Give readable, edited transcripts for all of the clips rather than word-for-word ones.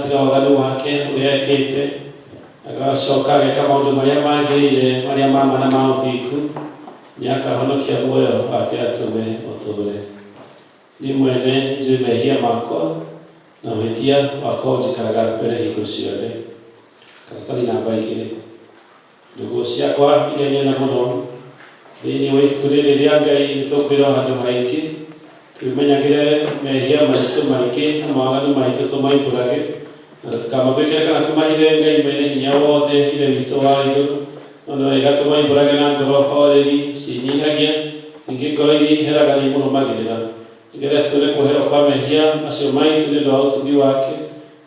Agatiga waganu wake ũrĩa ekĩte, agacoka ageka maũndũ marĩa magĩrĩire, marĩa ma ma na ma ũthingu, nĩakahonokia muoyo wake atũme ũtũũre. Niĩ mwene nĩnjũĩ mehia makwa, na ũhĩtia wakwa ũnjikaraga mbere hingo ciothe. Karatathi namba igĩrĩ. Ndũgũ ciakwa iria nyenda mũno, thĩinĩ wa ibuku rĩrĩ rĩa Ngai nĩtũkwĩrwo handũ haingĩ twĩmenyagĩre mehia maitũ maingĩ na mawaganu maitũ tũmaimbũrage, na tũtikamagwĩkĩre kana tũmahithe Ngai mwene hinya wothe Ithe witũ wa igũrũ. No nĩ wega tũmaimbũrage na ngoro horeri ciĩnyihagia, ningĩ ngoro iria iheraga nĩimũrũmagĩrĩra, nĩgetha tuone kuoherwo kwa mehia macio maitũ nĩ ũndũ wa ũtugi wake,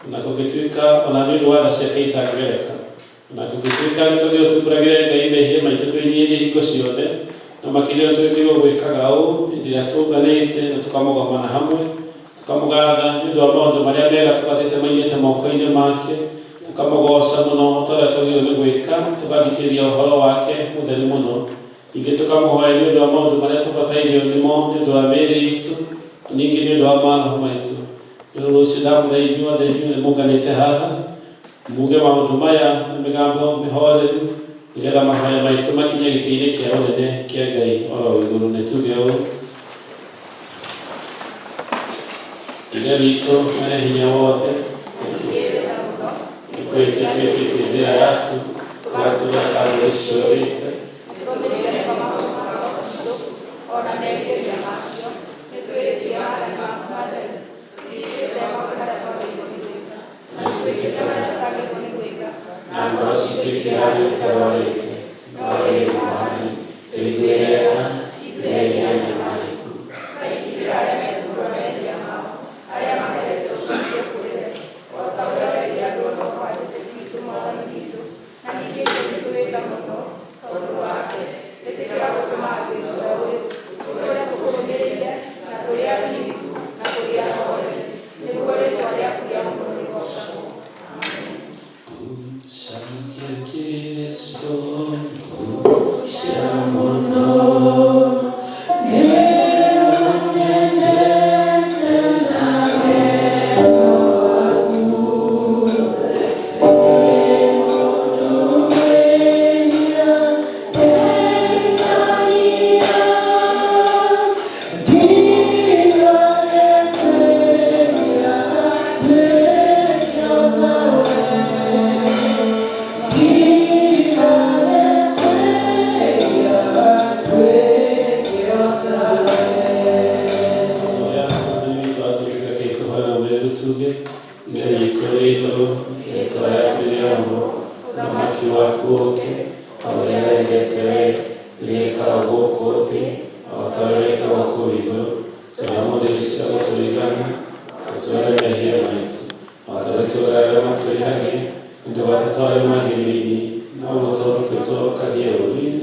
o na kũngĩtuĩka o na nĩ ũndũ wa tha ciake itangĩgereka. O na kũngĩtuĩka nĩ twagĩrĩirũo tuumbũragĩre Ngai mehia maitũ twĩnyihĩrie hingo ciothe, no makĩria nĩ twagĩrĩirũo gwĩkaga ũũ hĩndĩ ĩrĩa tũnganĩte na tũkamũgomana hamwe, tũkamũgatha nĩ ũndũ wa maũndũ marĩa mega tũgathĩte moimĩte moko-inĩ make, tũkamũgooca mũno o ta ũrĩa twagĩrĩirũo nĩ gwĩka, tũgathikĩrĩria ũhoro wake mũtheru mũno. Ningĩ tũkamũhoya nĩ ũndũ wa maũndũ marĩa tũbatairio nĩmo nĩ ũndũ wa mĩĩrĩ itũ, na ningĩ nĩ ũndũ wa maroho maitũ. Nĩ ũndũ ũcio ndamũthaitha inyuothe, inyuothe mũnganĩte haha, Muuge maũndũ maya na mĩgambo mĩhooreru, nĩgeetha mahooya maitũ makinye gĩtĩ-inĩ kĩa ũnene kĩa Ngai o ro igũrũ. Nĩtuuge ũũ, Ithe witũ Mwene-Hinya-Wothe, nĩkwĩhĩtia twĩhĩtie njĩra yaku, tũgatũũra ta mbũri ciũrĩte. Na ngoro citũ ikĩhario itarwarĩte. No rĩrĩ, Mwathani, tũiguĩre tha, ithuĩ anyamarĩku. Ngucagia Jesu, ngucia mũno, nĩũnyendete na wendo waku. Ndĩ mũndũ mwĩhia, ndeithagia, ndigage kwĩhia, nduĩke o tawe. Ndigage kwĩhia, nduĩke o tawe. Tũhoya Mwathani witũ atũrute rekei tũhoe na ũmĩrĩru tuge, Ithe witũ ũrĩ igũrũ, rĩĩtwa rĩaku rĩamũrwo, ũthamaki waku ũũke, o ũrĩa wendete wee, rĩgĩĩkagwo gũkũ thĩ o ta ũrĩa rĩĩkagwo kũu igũrũ. Tũhe ũmũthĩ irio cia gũtũigana, ũtuohere mehia maitũ, o ta ũrĩa tuoheraga arĩa matwĩhagia, na ndũgatũtware magerio-inĩ, no ũtũhonokie ũtũhonokagie ũũru-inĩ,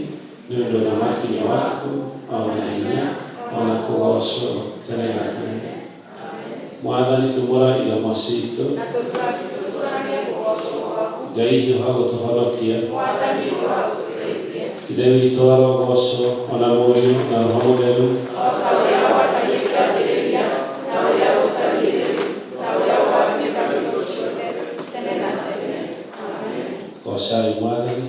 nĩ ũndũ ũthamaki nĩ waku, o na hinya, o na kũgoocwo tene na tene. Mwathani tumũra iromo citũ. Ngai hiũha gũtũhonokia. Ithe witũ arogoocwo, o na Mũriũ na Roho Mũtheru. Goocai Mwathani.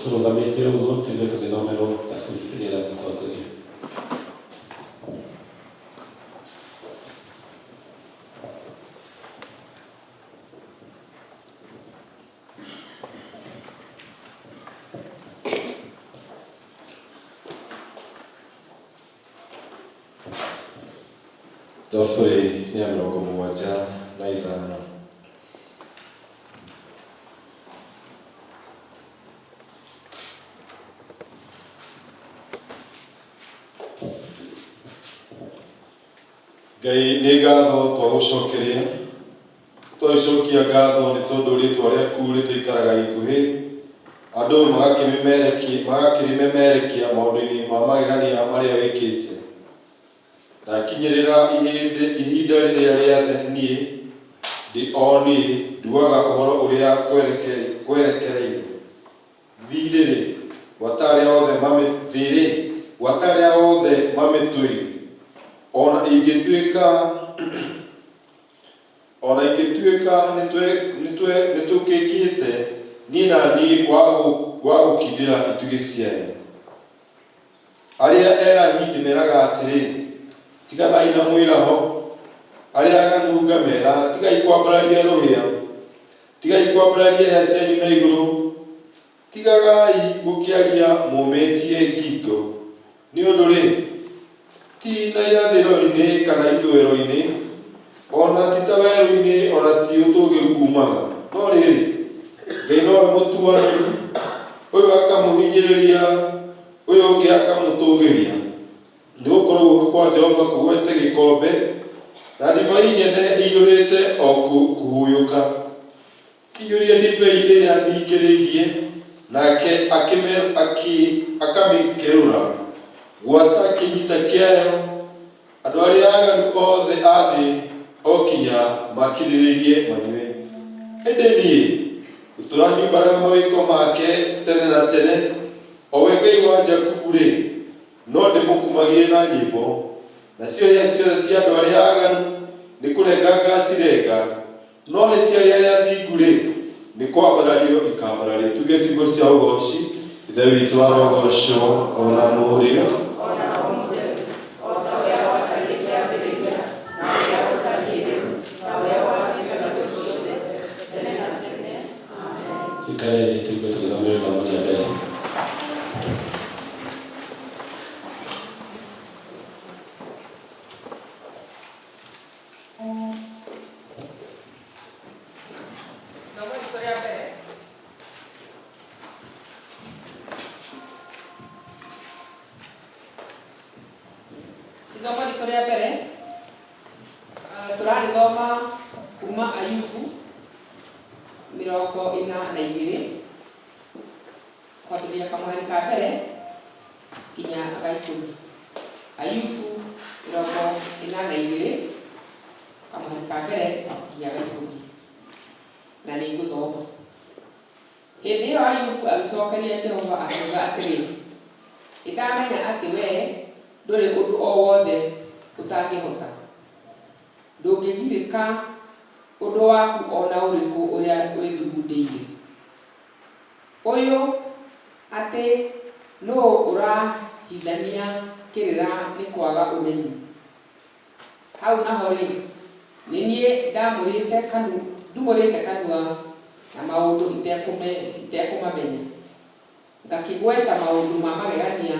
Tũrũgamĩte ũguo tũigue tũgĩthomerwo thaburi ĩrĩa ĩratũtongoria. Thaburi nĩ ya 75. Ngai nĩ ngatho twagũcokeria, twagĩcokia ngatho nĩ tondũ rĩtwa rĩaku rĩtũikaraga ikuhĩ, andũ magakĩrĩmemerekia maũndũ-inĩ ma magegania marĩa wĩkĩte. Ndakinyĩrĩra ihinda rĩrĩa rĩathe niĩ, ndĩ o niĩ nduaga ũhoro ũrĩa kwerekereirio. Thĩ-rĩ, gwata arĩa othe mamĩ, thĩ-rĩ, gwata arĩa othe mamĩtũire. O na ingĩtuĩka, O na ingĩtuĩka nĩtũkĩkĩte, niĩ na niĩ wa gũkindĩra itugĩ ciayo. Arĩa erahi ndĩmeraga atĩrĩ, 'Tiganai na mwĩraho.' Arĩa aaganu ngameera, 'Tigai kwambararia rũhĩa. Tigai kwambararia hĩa cianyu na igũrũ. Tigagai gũkĩaria mũũmĩtie ngingo. Nĩ ũndũ-rĩ, ti na irathĩro-inĩ kana ithũĩro-inĩ, o na ti ta werũ-inĩ, o na ti ũtũũgĩru uumaga, no rĩrĩ, Ngai nowe mũtuanĩri, ũyũ akamũhinyĩrĩria, ũyũ ũngĩ akamũtũũgĩria. Nĩ gũkorũo guoko kwa Jehova kũgwete gĩkombe, na ndibei nyene ĩiyũrĩte o kũhuyũka. Akĩiyũria ndibei ĩrĩa ningĩrĩirie, nake akamĩkerũra gwata kĩnyita kĩayo. Andũ arĩa aaganu othe a thĩ o kinya makirĩrĩrie manyue. Ĩndĩ niĩ, ngũtũũra nyumbaraga mawĩko make tene na tene, o we Ngai wa Jakubu-rĩ, no ndĩmũkumagie na nyĩmbo. Nacio hĩa ciothe cia andũ arĩa aaganu nĩ kũrenga ngacirenga, No hĩ cia arĩa athingu-rĩ, nĩ kwambarario ikaambarario. Tuge ciugo cia ũgooci. Ithe witũ arogoocwo, o na Mũriũ. Tuikare thĩ tũigue tũgĩthomerwo ithomo rĩa mbere. Ithomo ritũ rĩa mbere Ithomo ritũ rĩa mbere tũrarĩthoma kuma Ayubu 42 kwambĩrĩria kamũhari ka mbere nginya ga 10. Ayubu 42 kamũhari ka mbere nginya ga 10. Na nĩ ngũthoma. Hĩndĩ ĩyo Ayubu agĩcokeria Jehova akiuga atĩrĩ, Nĩndamenya atĩ wee ndũrĩ ũndũ o wothe ũtangĩhota, ndũngĩgirĩka ũndũ waku o na ũrĩkũ ũrĩa wĩthugundĩire. Ũyũ, atĩ nũũ ũrahithania kĩrĩra nĩ kwaga ũmenyi? Hau naho-rĩ, nĩ niĩ ndumũrĩte kanua na maũndũ itekũmamenya, ngakĩgweta maũndũ ma magegania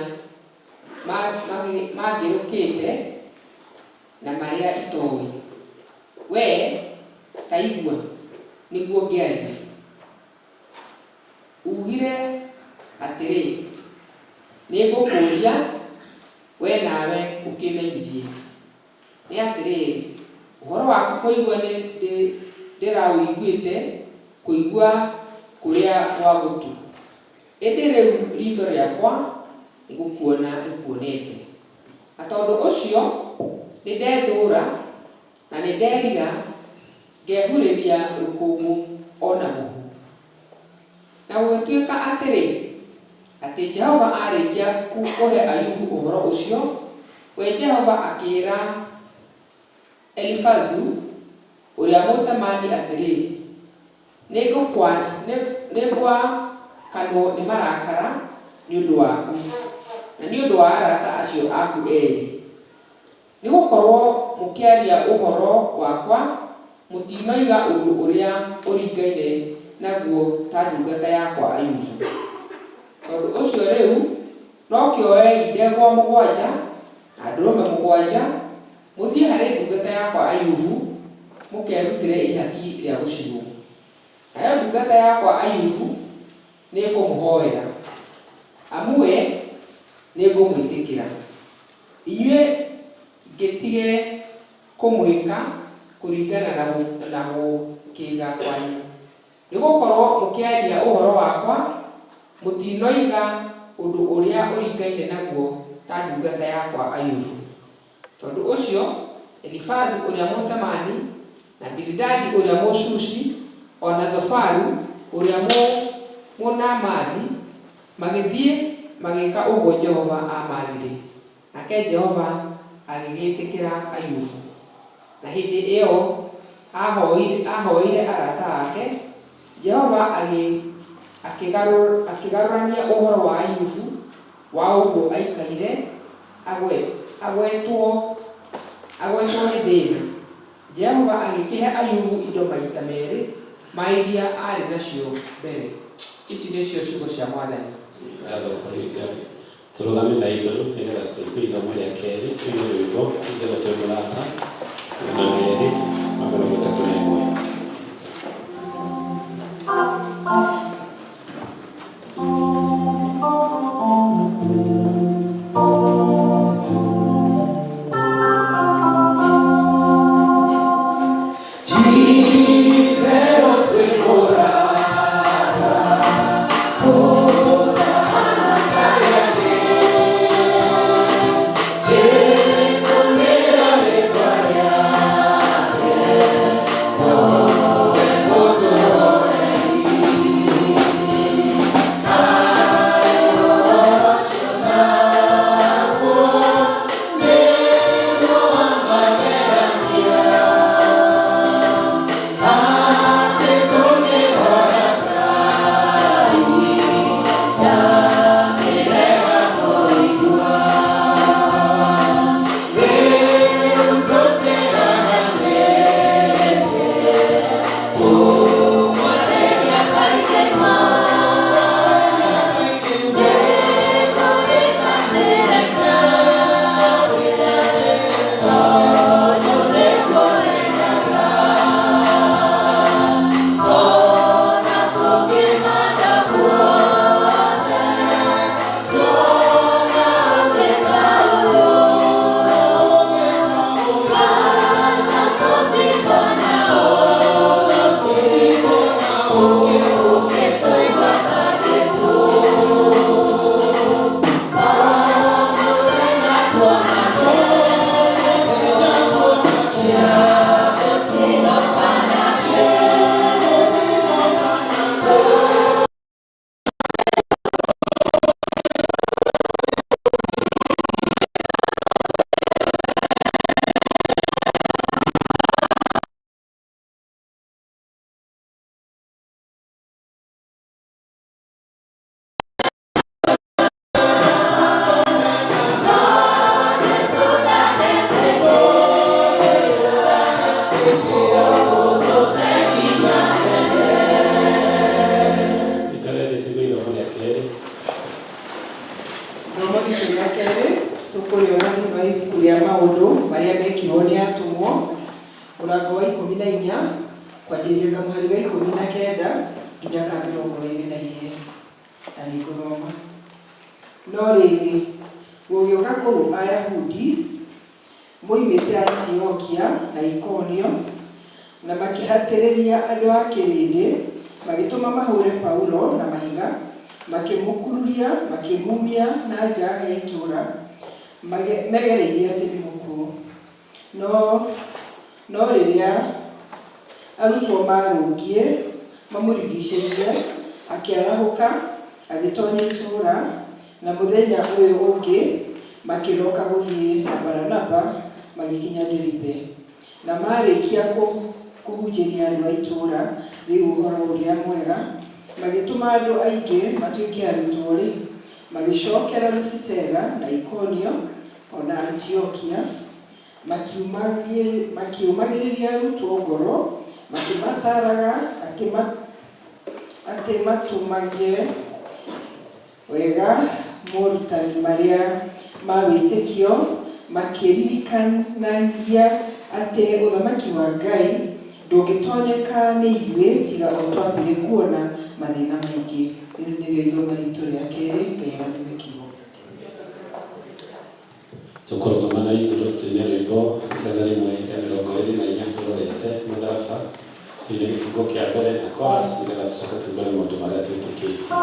mangĩrũkĩte na marĩa itoĩ. Wee ta igua, nĩguo ngĩarie. Uugire atĩrĩ, 'Nĩngũkũũria, wee nawe ũkĩ'menyithie. Nĩ atĩrĩrĩ, ũhoro waku kũigua nĩndĩraũiguĩte kũigua kũrĩa gwa gũtũ, ĩndĩ rĩu riitho rĩakwa nĩ gũkuona rĩkuonete. Na tondũ ũcio nĩndethũũra, na nĩnderira, ngehurĩria rũkũngũ o na mũhu. Na gũgĩtuĩka atĩrĩ, atĩ Jehova aarĩkia kũhe Ayubu ũhoro ũcio, we Jehova akĩĩra Elifazu ũrĩa Mũtemani atĩrĩ, Nĩngwakanwo nĩ marakara nĩ ũndũ waku, na nĩ ũndũ wa arata acio aku erĩ, Nĩ gũkorũo mũkĩaria ũhoro wakwa mũtinoiga ũndũ ũrĩa ũringaine naguo ta ndungata yakwa Ayubu. Tondũ ũcio rĩu no kĩoei ndegwa mũgwanja na ndũrũme mũgwanja, mũthiĩ harĩ ndungata yakwa Ayubu, mũkerutĩre ihaki rĩa gũcinwo. Nayo ndungata yakwa Ayubu nĩĩkũmũhoera, amu we nĩngũmwĩtĩkĩra. Inyuĩ ngĩtige kũmwĩka kũringana na gũkĩga kwanyu, nĩ gũkorũo mũkĩaria ũhoro wakwa mũtinoiga ũndũ ũrĩa ũringaine naguo ta ndungata yakwa Ayubu. Tondũ ũcio Elifazu ũrĩa Mũtemani, na Bilidadi ũrĩa Mũshushi, o na Zofaru ũrĩa Mũnaamathi, magĩthiĩ magĩĩka ũguo Jehova aamaathire, nake Jehova agĩgĩĩtĩkĩra Ayubu. Na hĩndĩ ĩo Aahoire arata ake, Jehova akĩgarũrania ũhoro wa Ayubu wa ũguo aikaire agwetwo nĩ thĩna. Jehova agĩkĩhe Ayubu indo maita merĩ ma iria aarĩ nacio mbere. Ici nĩcio ciugo cia Mwathani. Ngatho kũrĩ Ngai. Tũrũgame na igũrũ nĩgetha tũigue ithomo rĩa kerĩ, tũigue rwĩmbo Itherũ twĩ mũrata, 231. Ikare thĩ tũigue ithomo rĩa kerĩ. Ithomo icio rĩa kerĩ tũkũrĩona thĩinĩ wa ibuku rĩa maũndũ marĩa mekirwo nĩ atũmwo, mũrango wa 14, kwanjĩrĩria kamũhari ga 19 nginya ka 22, na nĩ ngũthoma. No rĩrĩ, gũgĩũka kũu Ayahudi moimĩte Antiokia na Ikonio, na makĩhatĩrĩria andũ a kĩrĩndĩ, magĩtũma mahũre Paulo na mahiga, makĩmũkururia makĩmumia na nja ya itũũra, megereirie atĩ nĩ mũkuũ. No rĩrĩa arutwo marũngiĩ mamũrigicĩirie, akĩarahũka agĩtonya itũũra, na mũthenya ũyũ ũngĩ makĩroka gũthiĩ na Baranaba magĩkinya Deribe. Na marĩkia kũhunjĩria andũ a itũũra rĩu ũhoro ũrĩa mwega, magĩtũma andũ aingĩ matuĩke arutwo-rĩ, magĩcookera Lusitera na Ikonio o na Antiokia, makĩũmagĩrĩria arutwo ngoro, makĩmataaraga atĩ matũmagie wega morutani marĩa ma wĩtĩkio, makĩririkanagia atĩ ũthamaki wa Ngai ndũngĩtonyeka nĩ ithuĩ tiga o twambire kuona mathĩna maingĩ. Rĩu nĩrĩo ithomo ritũ rĩa kerĩ. Ngai arathime kiugo. Tũkũrũgama na igũrũ tũine rwĩmbo 124 tũrorete mũtharaba, tũine gĩbungo kĩa mbere na chorus nĩgetha tũcoke tumbũre maũndũ marĩa twĩtĩkĩtie.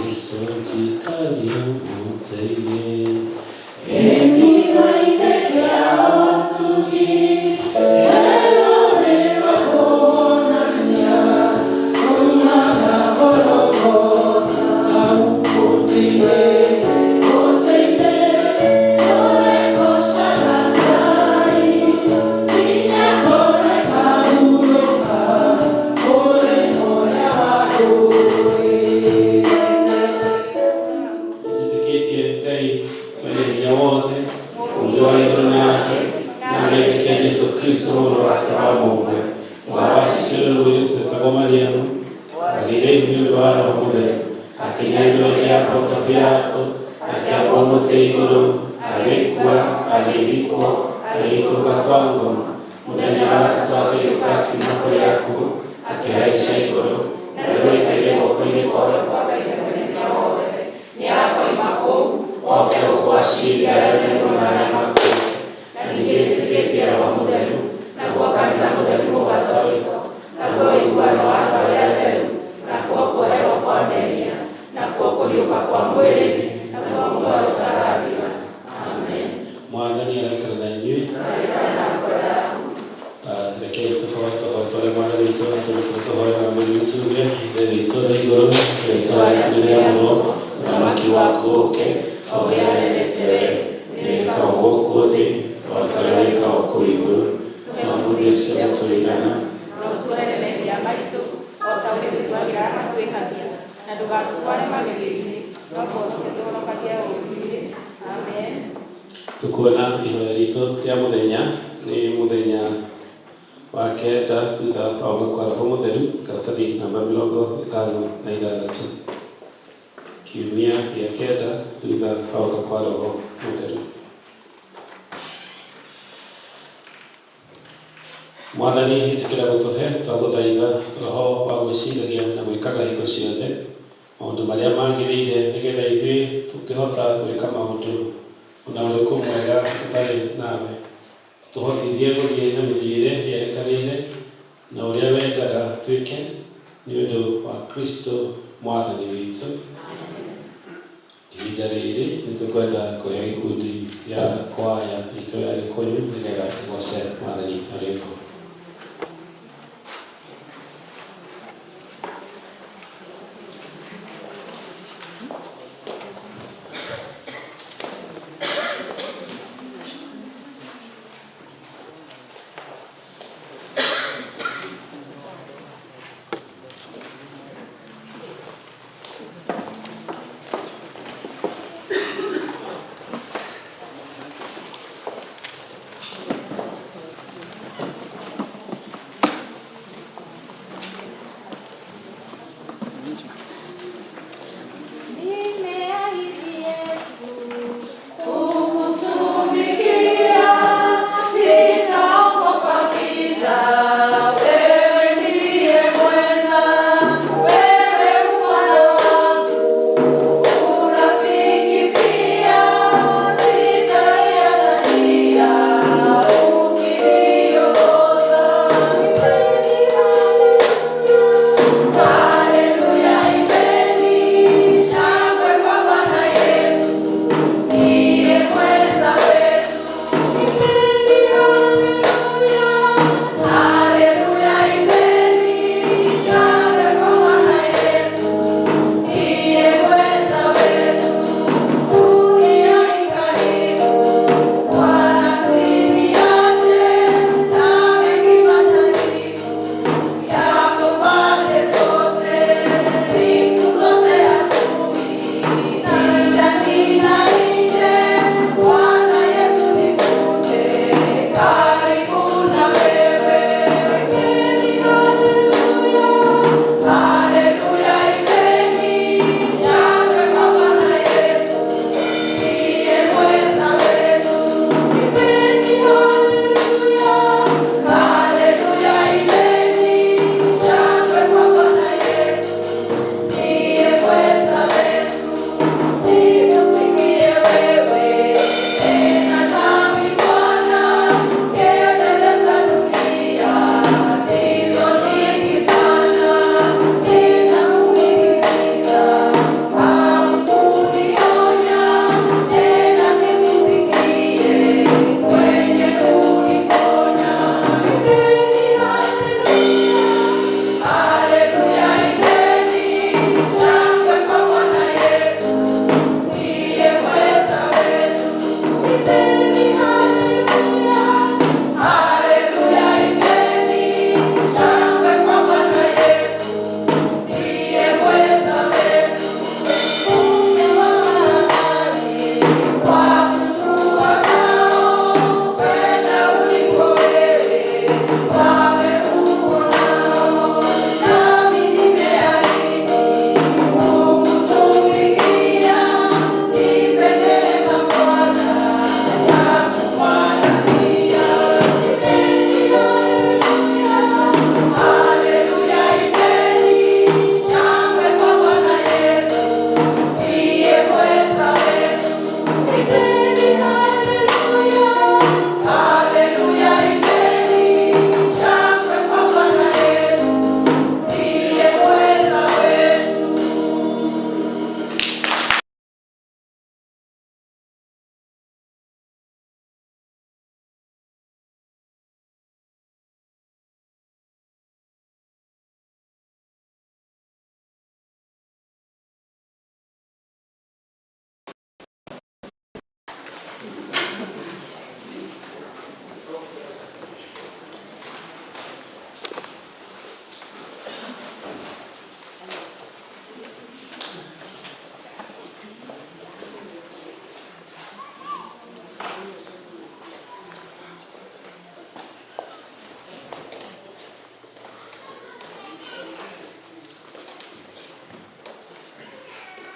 Jesu njikaria mũtĩ-inĩ. Gĩthima-inĩ kĩa ũtugi, he rũũĩ rwa kũhonania, ruumaga Golgotha, hau mũtĩ-inĩ, mũtĩ-inĩ, tũrĩgoocaga Ngai, nginya tũrĩ. Nĩnjĩtĩkĩtie Ngai mwene hinya wothe, Mũũmbi wa igũrũ na thĩ, na ngetĩkia Jesũ Kristũ Mũrũ wake wa mũmwe, ũrĩa waciarirwo nĩ mũirĩtu wetagwo Mariamu, agĩire ihu nĩ ũndũ wa Roho Mũtheru, akĩnyarirwo hĩndĩ ya Pontio Pilato, akĩambwo mũtĩ igũrũ, agĩkua, agĩthikwo, agĩikũrũka kwa ngoma. Mũthenya wa gatatũ akĩriũka akiuma kũrĩ akuũ, akĩhaica igũrũ, na rĩu aikaire guoko-inĩ kwa oke gũkũaciria arĩa me muoyo na arĩa makuĩte. Na ningĩ nĩtĩkĩtie Roho Mũtheru, naguo kanitha mũtheru Mũgatoliko, naguo ũiguano wa andũ arĩa atheru, nakuo kuoherwo kwa mehia, nakuo kũriũka kwa mwĩrĩ, naguo muoyo ũtagathira. Amen. Mwathani araikara na inyuĩ. Rekei tũhoe tũhoe tũrĩa Mwathani witũ atũrutire tũhoe na mũrĩ tuge Ithe witũ ũrĩ igũrũ, rĩĩtwa rĩaku rĩamũrwo, ũthamaki waku ũũke, o ũrĩa wendete wee, nĩwĩkagwo gũkũ thĩ o ta ũrĩa wĩkagwo kũu igũrũ. Tũhe irio cia gũtũigana Na ũtuohere mehia maitũ, o ta ũrĩa tũtuagĩra arĩa matwĩhagia, na ndũgatũtware magerio-inĩ, no tũhonokie tũhonokagie ũũru-inĩ. Amen. Tukuona ihoya ritũ rĩa mũthenya nĩ mũthenya wa kenda thutha wa gũka kwa Roho Mũtheru, karatathi namba 56, kiumia gĩa kenda thutha wa gũka kwa Roho Mũtheru. Mwathani, ĩtĩkĩra gũtũhe twagũthaitha roho wa gwĩciragia na gwĩkaga hingo ciothe maũndũ marĩa magĩrĩire, nĩgetha ithuĩ tũngĩhota gwĩka maũndũ ona ũrĩkũ mwega ũtarĩ nawe, tũhotithie gũthiĩ na mĩthiĩre yerekanĩire na ũrĩa wendaga twĩke, nĩ ũndũ wa Kristo Mwathani witũ. Ihinda rĩrĩ nĩtũkwenda kũhe gĩkundi gĩa kwaya itũ ya Gĩkũyũ nĩgetha ĩgoce Mwathani na rwĩmbo.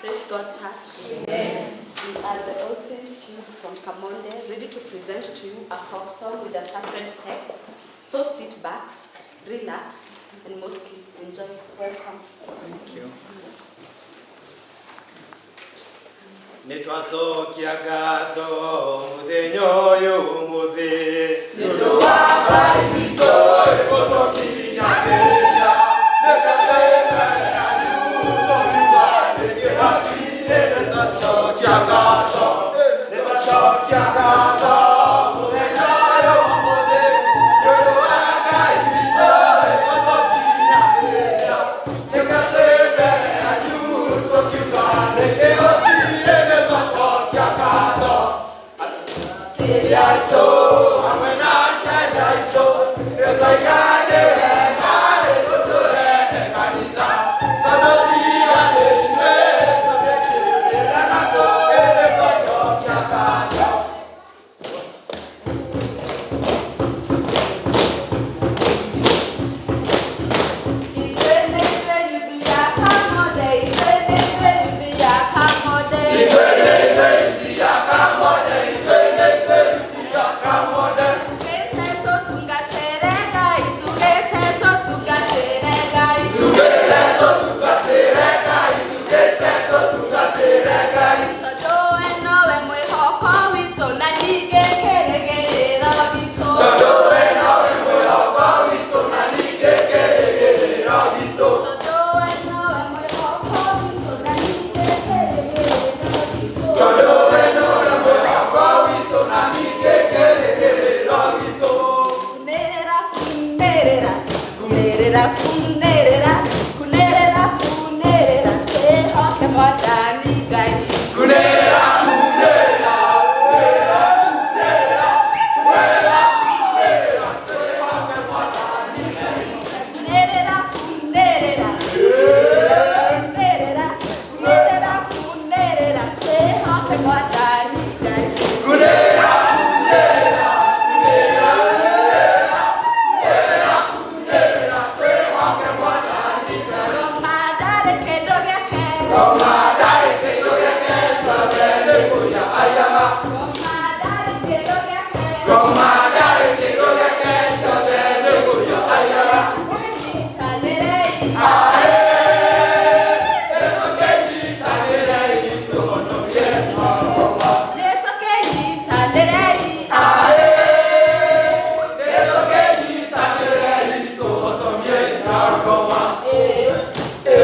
Praise God, Church. Amen. We are the All Saints Youth from Kamonde, ready to present to you a folk song with a sacred text. So sit back, relax, and mostly enjoy. Welcome. Thank you. Nĩ twacokia ngatho mũthenya ũyũ ũmũthĩ nĩ ũndũ wa Ngai witũ gũtũkinyanĩria nĩ twacokia ngatho nĩ twacokia ngatho mũthenya ũyũ ũmũthĩ nĩ ũndũ wa Ngai witũ gũtũkinyanĩria nĩkĩo twĩ mbere yanyu tũkiuga nĩ kĩhoti nĩ twacokia ngatho athuri aitũ hamwe na aciari aitũ nĩ twaiganĩre harĩ gũtũrehe kanitha tondũ tiga nĩ ithuĩ tũngĩkĩũrĩra nakũ nĩ twacokia ngatho. Kunerera, kunerera, kunerera, twĩhoke Mwathani Ngai. Kunerera, kunerera, kunerera, kunerera, twĩhoke Mwathani Ngai. Kunerera, kunerera, kunerera, kunerera, kunerera, twĩhoke Mwathani Ngai. Kunerera, kunerera, kunerera, kunerera, kunerera, twĩhoke Mwathani Ngai. Ngoma ndarĩ kĩndũ gĩake. Ngoma ndarĩ kĩndũ gĩake, ciothe nĩ kũiya aiyaga. Ngoma ndarĩ kĩndũ gĩake. Ngoma ndarĩ kĩndũ gĩake, ciothe nĩ kũiya aiyaga. Nyitanĩrei. Ae, nĩtũkĩnyitanĩrei tũhotokie ngoma. Nĩtũkĩnyitanĩrei. Ae, nĩtũkĩnyitanĩrei tũhotomie ngoma. Ĩĩ. Ĩĩ.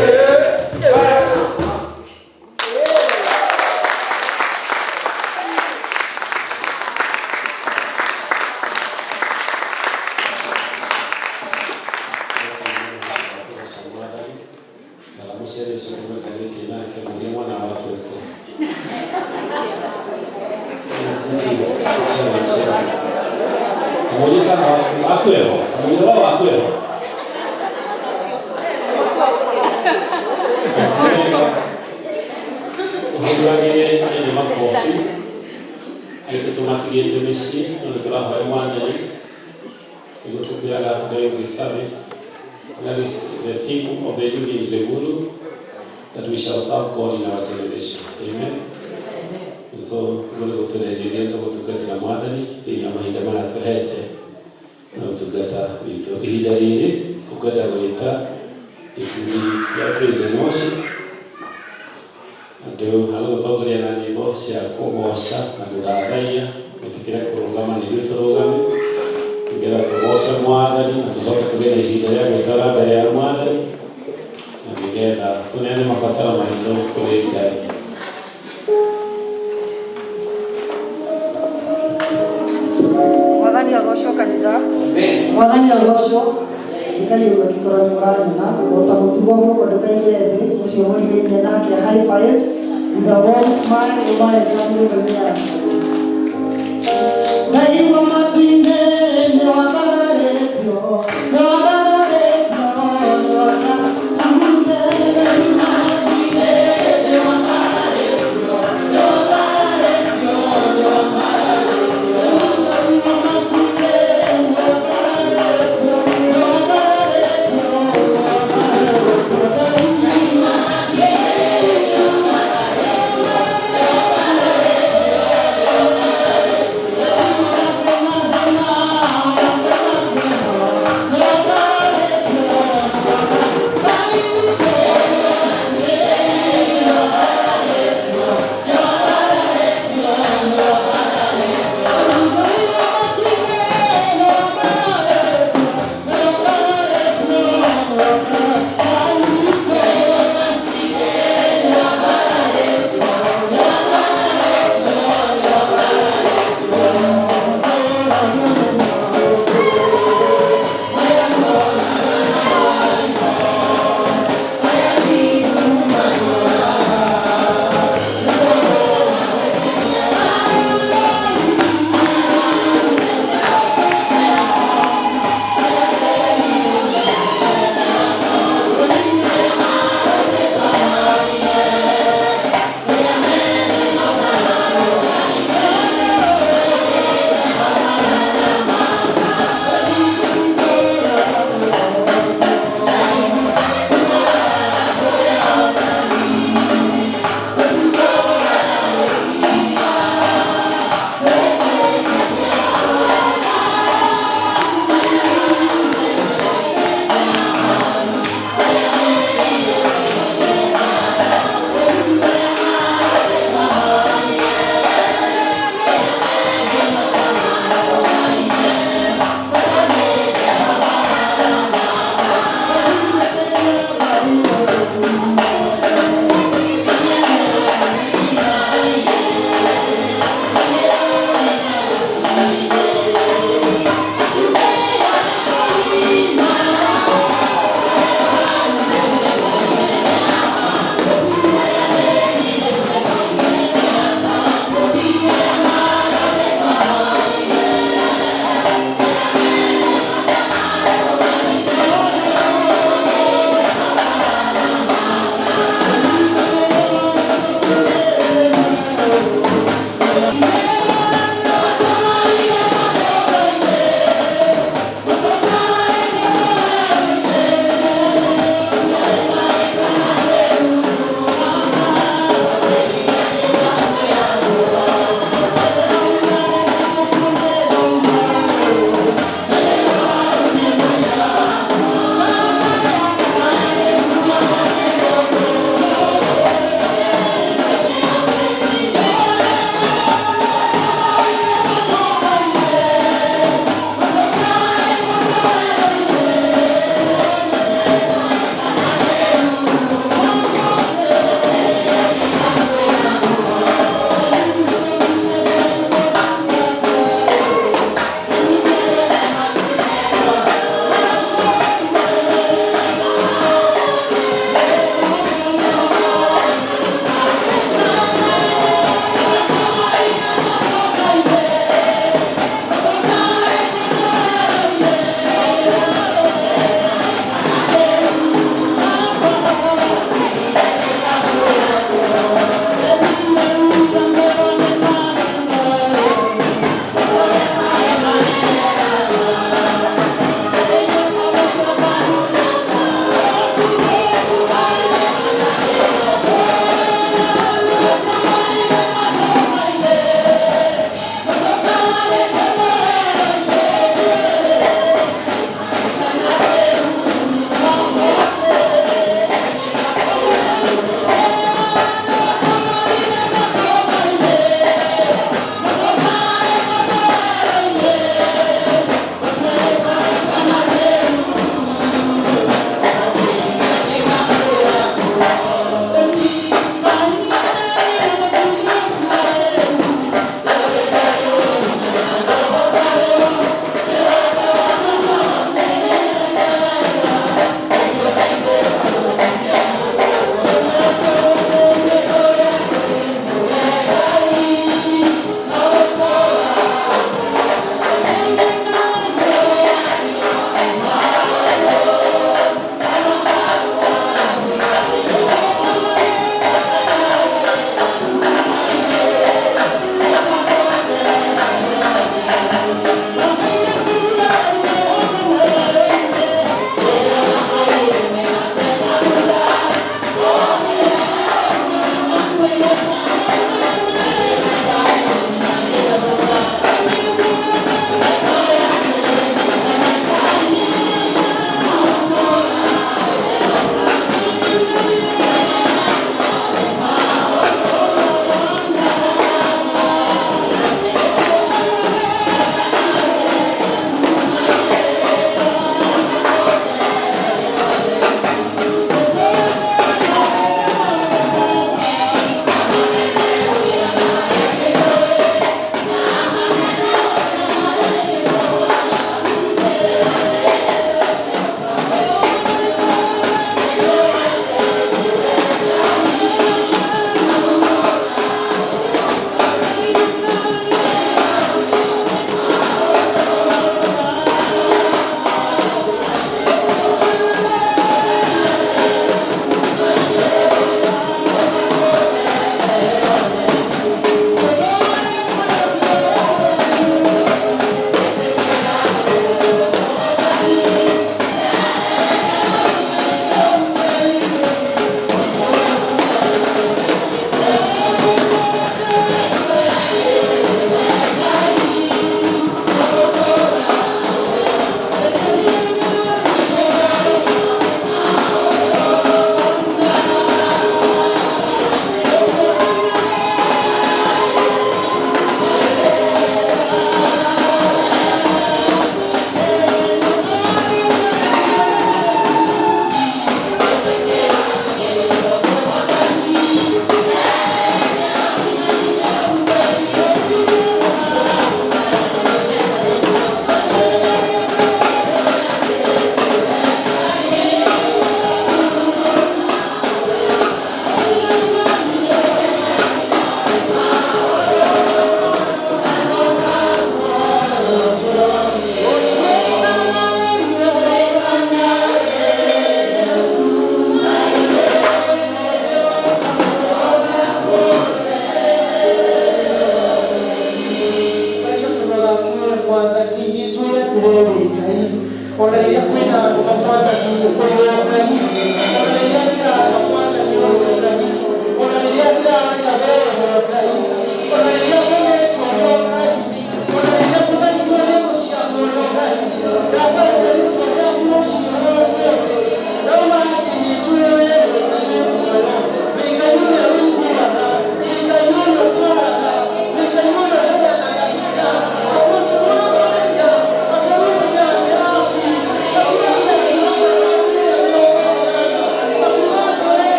Tara mũciari ũcio mũikarĩtie nake mũrie mwana waku ekũ. Kamũrie kana waku eho, kamũrie wa waku eho. Tũhũragĩre ene makobi aitũ tũmatigĩte mĩciĩ no nĩ tũrahoya Mwathani nĩguo tũkĩraga during this service. That is the theme of the youth in Limuru, that we shall serve God in our generation. Amen. And so ũguo nĩguo tũrerirĩria tũgũtungatĩra Mwathani thĩinĩ wa mahinda maya tũhete na ũtungata witũ. Ihinda rĩrĩ tũkwenda gwĩta gĩkundi gĩa praise and worship andũ a gũtũtongoria na nyĩmbo cia kũgoca na gũthathaiya. Mwĩtĩkĩre kũrũgama nĩguo tũrũgame nĩgetha tũgoce Mwathani na tũcoke tũgĩe na ihinda rĩa gwĩtwara mbere ya Mwathani na nĩgetha tũneane mabataro maitũ kũrĩ Ngai. Mwathani agocwo kanitha. Mwathani agocwo. Njĩkai ũguo angĩkorwo nĩ mũranyona o ta mũtugo gũkũ ndũkaige thĩ ũcio mũrigainie nake high five with a warm smile ũmae mĩgongo-inĩ yaku. Ndaigua matu-inĩ nĩ wambararĩtio, nĩ wambararĩtio, nĩ wambararĩtio. Ndaigua matu-inĩ nĩ wambararĩtio, nĩ wambararĩtio, nĩ wambararĩtio.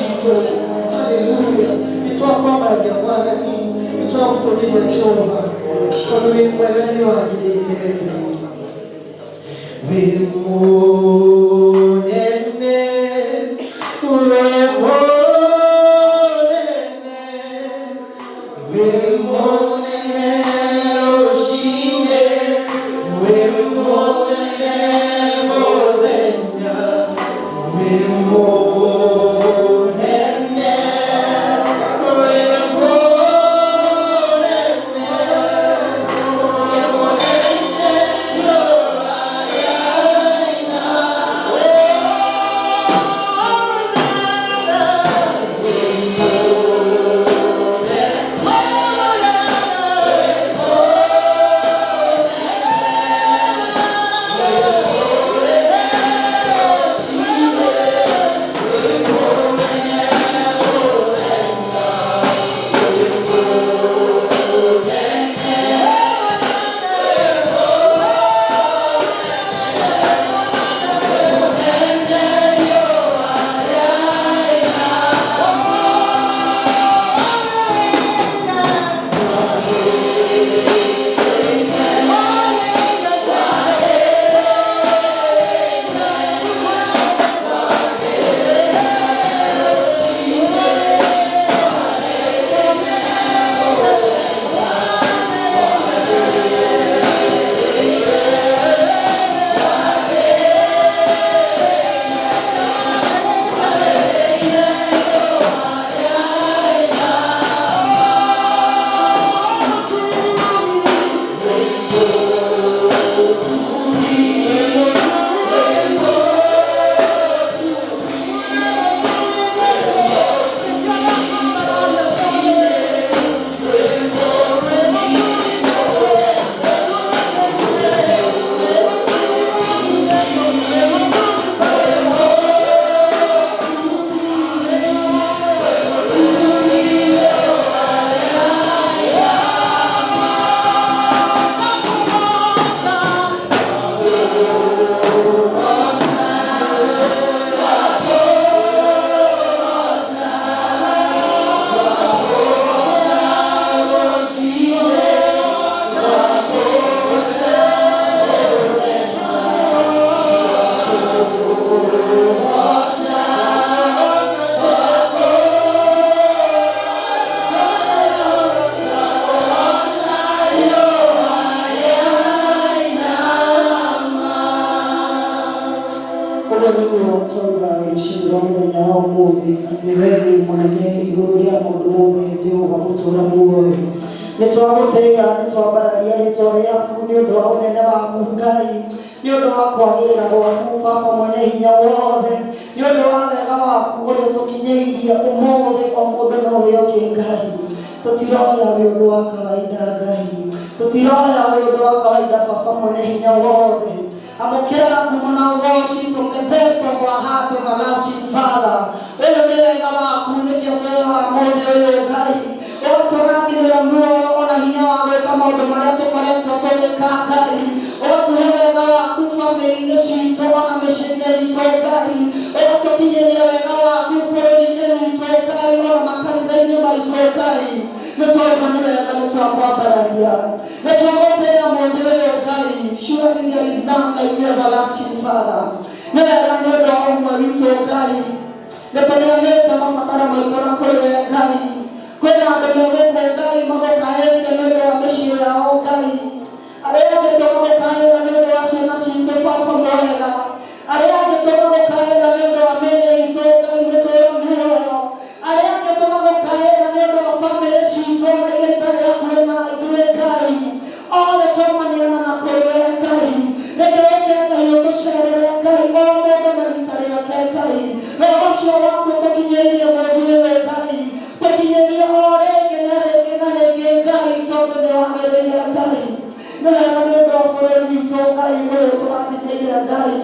Haleluya. Nitwakwambaragia Mwathani, nitwagũtũũgĩria Jehova, tondũ wĩ mwega na nĩwagĩrĩire. Wĩ mũnene, wĩ mũnene, wĩ mũnene rũciinĩ, wĩ mũnene mũthenya, wĩ mũnene, wĩ mũnene, wĩ mũnene Ũguo nĩguo twauga rũciinĩ rwa mũthenya wa ũmũthĩ atĩ we wĩ mũnene igũrũ rĩa maũndũ mothe Jehova mũtũũra muoyo. Nĩ twagũtĩĩa, nĩ twambararia rĩtwa rĩaku nĩ ũndũ wa ũnene waku Ngai, nĩ ũndũ wa kwagĩrĩra gwaku Baba mwene hinya wothe, nĩ ũndũ wa wega waku ũrĩa ũtũkinyĩirie ũmũthĩ o mũndũ na ũrĩa ũngĩ Ngai. Tũtiroya wĩ ũndũ wa kawaida Ngai, tũtiroya wĩ ũndũ wa kawaida Baba mwene hinya wothe. Amũkĩra ngumo na ũgoci from the depth of our heart, everlasting Father. Ũyũ nĩ wega waku nĩkĩo twĩhaha mũthĩ ũyũ Ngai, ũgatũrathimĩra muoyo ona hinya wa gwĩka maũndũ marĩa tũkoretwo tũgĩka Ngai, ũgatũhe wega waku bamĩrĩ-inĩ citũ ona mĩciĩ-inĩ itũ Ngai, ũgatũkinyĩria wega waku bũrũri-inĩ witũ Ngai ona makanitha-inĩ maitũ Ngai. Nĩ twauga nĩ wega, nĩ twakwambararia, nĩ twagũtĩĩa mũthĩ ũyũ Ngai. Surely there is none like you, everlasting Father. Nĩ wega nĩ ũndũ wa ũmwe witũ Ngai, nĩ tũneanĩte mabataro maitũ na kũrĩ we Ngai. Kwĩna andũ megũkũ Ngai magũkaĩire nĩ ũndũ wa mĩciĩ yao Ngai. Arĩa angĩ tũgagũkaĩra nĩ ũndũ wa ciana citũ Baba mwega. Arĩa angĩ tũgagũkaĩra nĩ ũndũ wa mĩĩrĩ itũ Ngai mũtũũra muoyo. Arĩa angĩ tũgagũkaĩra nĩ ũndũ wa bamĩrĩ citũ na iria itarĩ hakuhĩ na ithuĩ Ngai. Othe twamaneana na kũrĩ we Ngai. Reke ũke Ngai ũtũcerere Ngai, o mũndũ na rita rĩake Ngai. Roho ũcio waku tũkinyĩirie mũthĩ ũyũ Ngai. Tũkinyĩrie o rĩngĩ na rĩngĩ na rĩngĩ Ngai, tondũ nĩ wagĩrĩire Ngai. Nĩ wega nĩ ũndũ wa bũrũri witũ Ngai ũyũ tũrathimĩire Ngai.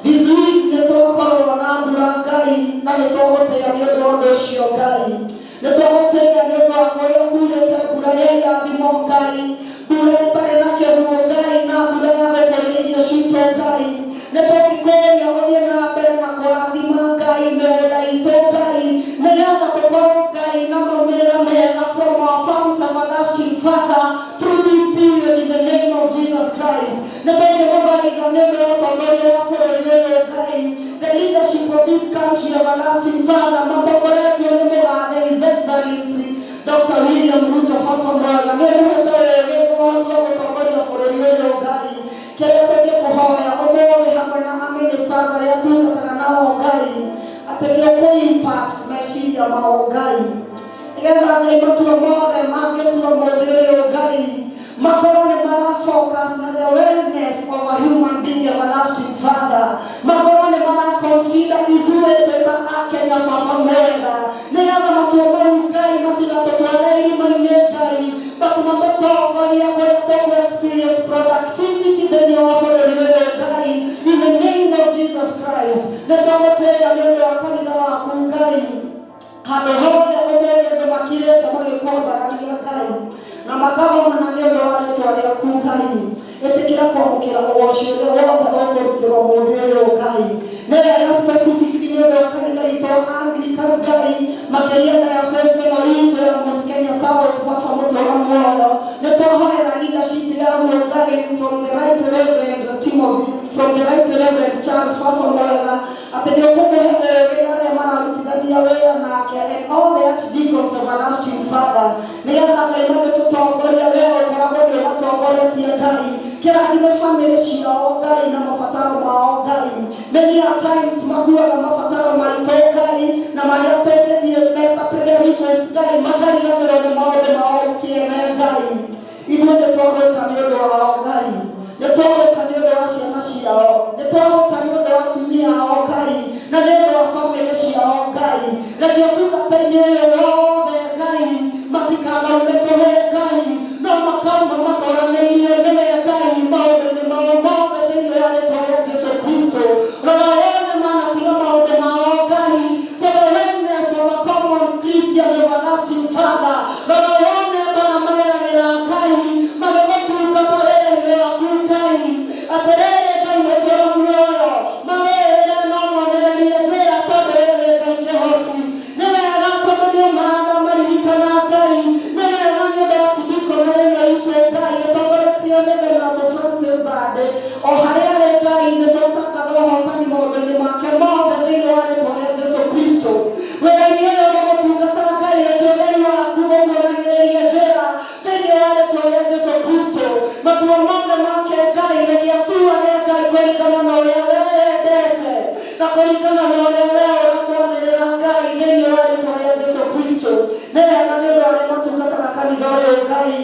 This week nĩ twakorwo na mbura Ngai, na nĩ twagũtĩĩa nĩ ũndũ wa ũndũ ũcio Ngai. Nĩ twagũtĩĩa nĩ ũndũ wa kũrĩa kurĩte mbura ya irathimo Ngai, mbura ĩtarĩ na kĩguũ Ngai, na mbura ya gũkũria irio citũ Ngai. Nĩ tũngĩkũria ũthiĩ na mbere na kũrathima Ngai mĩgũnda itũ Ngai, nĩgetha tũkorwo Ngai na maumĩrĩra mega from our farms, everlasting Father, through this period in the name of Jesus Christ. Nĩ tũngĩgũthaitha nĩ ũndũ wa ũtongoria wa bũrũri ũyũ Ngai, the leadership of this country, everlasting Father, matongoretio nĩ mũgathe His Excellency Dr. William Ruto. Baba mwega, nĩ mũhete ũũgĩ, ũhoti wa gũtongoria bũrũri ũyũ Ngai. Kĩrĩa tũngĩkũhoya ũmũthĩ hamwe na ministers arĩa tungataga nao Ngai, atĩ nĩ ũkũ impact meciria mao Ngai, nĩgetha Ngai matua mothe mangĩtua mũthĩ ũyũ Ngai makorwo nĩ mara focus na the wellness of a human being, everlasting Father, makorwo nĩ mara consider ithuĩ twĩ ta Akenya. Baba mwega, nĩgetha matua mau Ngai matigatũtware irima-inĩ Ngai, but matũtongoria kũrĩa tũkũ experience productivity thĩinĩ wa bũrũri ũyũ Ngai, in the name of Jesus Christ. Nĩ twagũtĩĩa nĩ ũndũ wa kanitha waku Ngai, handũ hothe ũmũthĩ andũ makirĩte magĩkwambararia Ngai na makagomana nĩ ũndũ wa rĩtwa rĩaku Ngai. Ĩtĩkĩra kwamũkĩra ũgoci ũrĩa wothe ũkũrutĩrwo mũthĩ ũyũ Ngai. Nĩ wega specifically nĩ ũndũ wa kanitha witũ wa Anglican Ngai, makĩria diocese ĩno itũ ya Mount Kenya South. Baba mũtũũra muoyo, nĩ twahoera leadership yaguo Ngai, from the Right Reverend Timothy, from the Right Reverend Charles. Baba mwega, atĩ nĩ ũkũmũhe ũũgĩ na arĩa mararutithania wĩra nake and all the archdeacons, everlasting Father, nĩgetha Ngai magĩtũtongoria wee ũkoragwo nĩ ũmatongoretie Ngai. Kĩrathime bamĩrĩ ciao Ngai na mabataro mao Ngai. Many a times makuaga mabataro maitũ Ngai na marĩa tũngĩthiĩ meta prayer request Ngai, makariganĩrwo nĩ maũndũ mao kĩene Ngai. Ithuĩ nĩ twagwĩka nĩ ũndũ wao Ngai, nĩ twagwĩka nĩ ũndũ wa ciana ciao, nĩ twagwĩka nĩ ũndũ wa atumia ao Ngai, na nĩ ũndũ wa bamĩrĩ ciao Ngai. Reke ũtungata-inĩ ũyũ wothe Ngai matikanaume tũhũ Ngai, no makauma matoranĩirio nĩwe Ngai maũndũ-inĩ mao mothe thĩinĩ wa rĩtwa rĩa Jesu Kristo. Rora wone manatiga maũndũ mao Ngai for the wellness of a common Christian, everlasting Father. Rora wone bara mageragĩra Ngai magĩgũtungata wĩra-inĩ waku Ngai. Atĩrĩrĩ Ngai mũtũũra muoyo, mawĩrĩre no monererie njĩra, tondũ wewe Ngai kĩhoti. Nĩ wega tondũ nĩ ũmana maririkana Ngai. Nĩ wega nĩ ũndũ wa archdeaconry ĩno itũ Ngai, ĩtongoretio nĩ Venerable Francis Thande o harĩa arĩ Ngai. Nĩ twatangatha ũhotani maũndũ-inĩ make mothe thĩinĩ wa rĩtwa rĩa Jesu Kristo. Wĩra-inĩ ũyũ wa gũtungata Ngai, reke ũtheri waku ũmuonagĩrĩrie njĩra thĩinĩ wa rĩtwa rĩa Jesu Kristo. Matua mothe make Ngai, reke atuage Ngai kũringana na ũrĩa we wendete na kũringana na ũrĩa we ũramwathĩrĩra Ngai thĩinĩ wa rĩtwa rĩa Jesu Kristo. Nĩ wega nĩ ũndũ arĩa matungataga kanitha ũyũ Ngai,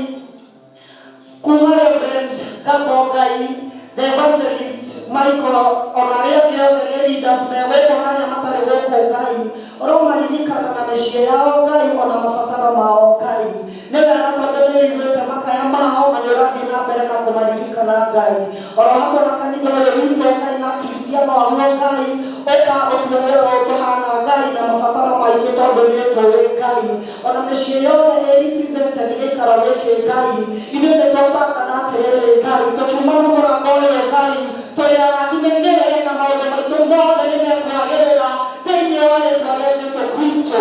kuma Reverend Gambo Ngai, the evangelist Michael, ona arĩa angĩ othe nĩ leaders me gũkũ na arĩa matarĩ gũkũ Ngai, ũromaririkana na mĩciĩ yao Ngai, ona mabataro mao Ngai. Nĩ wega tondũ nĩ ũiguĩte makaya mao na nĩ ũrathiĩ na mbere na kũmaririkana Ngai. Oro hamwe na kanitha ũyũ witũ Ngai na Kristiano aguo Ngai, ũka ũtuoe ũũ tũhana Ngai na mabataro maitũ, tondũ nĩ tũĩ Ngai ona mĩciĩ yothe ĩ represented gĩikaro gĩkĩ Ngai. Ithuĩ nĩ twatangana atĩrĩrĩ Ngai, tũkiuma na mũrango ũyũ Ngai tũrĩ arathime nĩwe, na maũndũ maitũ mothe nĩ mekwagĩrĩra thĩinĩ wa rĩtwa rĩa Jesu Kristo.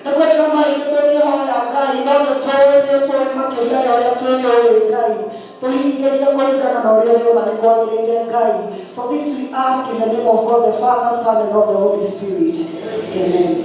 Nĩ kũrĩ na maingĩ tũngĩhoya Ngai, no nĩ tũĩ nĩ ũtũĩ makĩria ya ũrĩa twĩyũĩ Ngai. Tũhingĩrie kũringana na ũrĩa ũrĩona nĩ kwagĩrĩire Ngai. For this we ask in the name of God the Father, Son and of the Holy Spirit. Amen.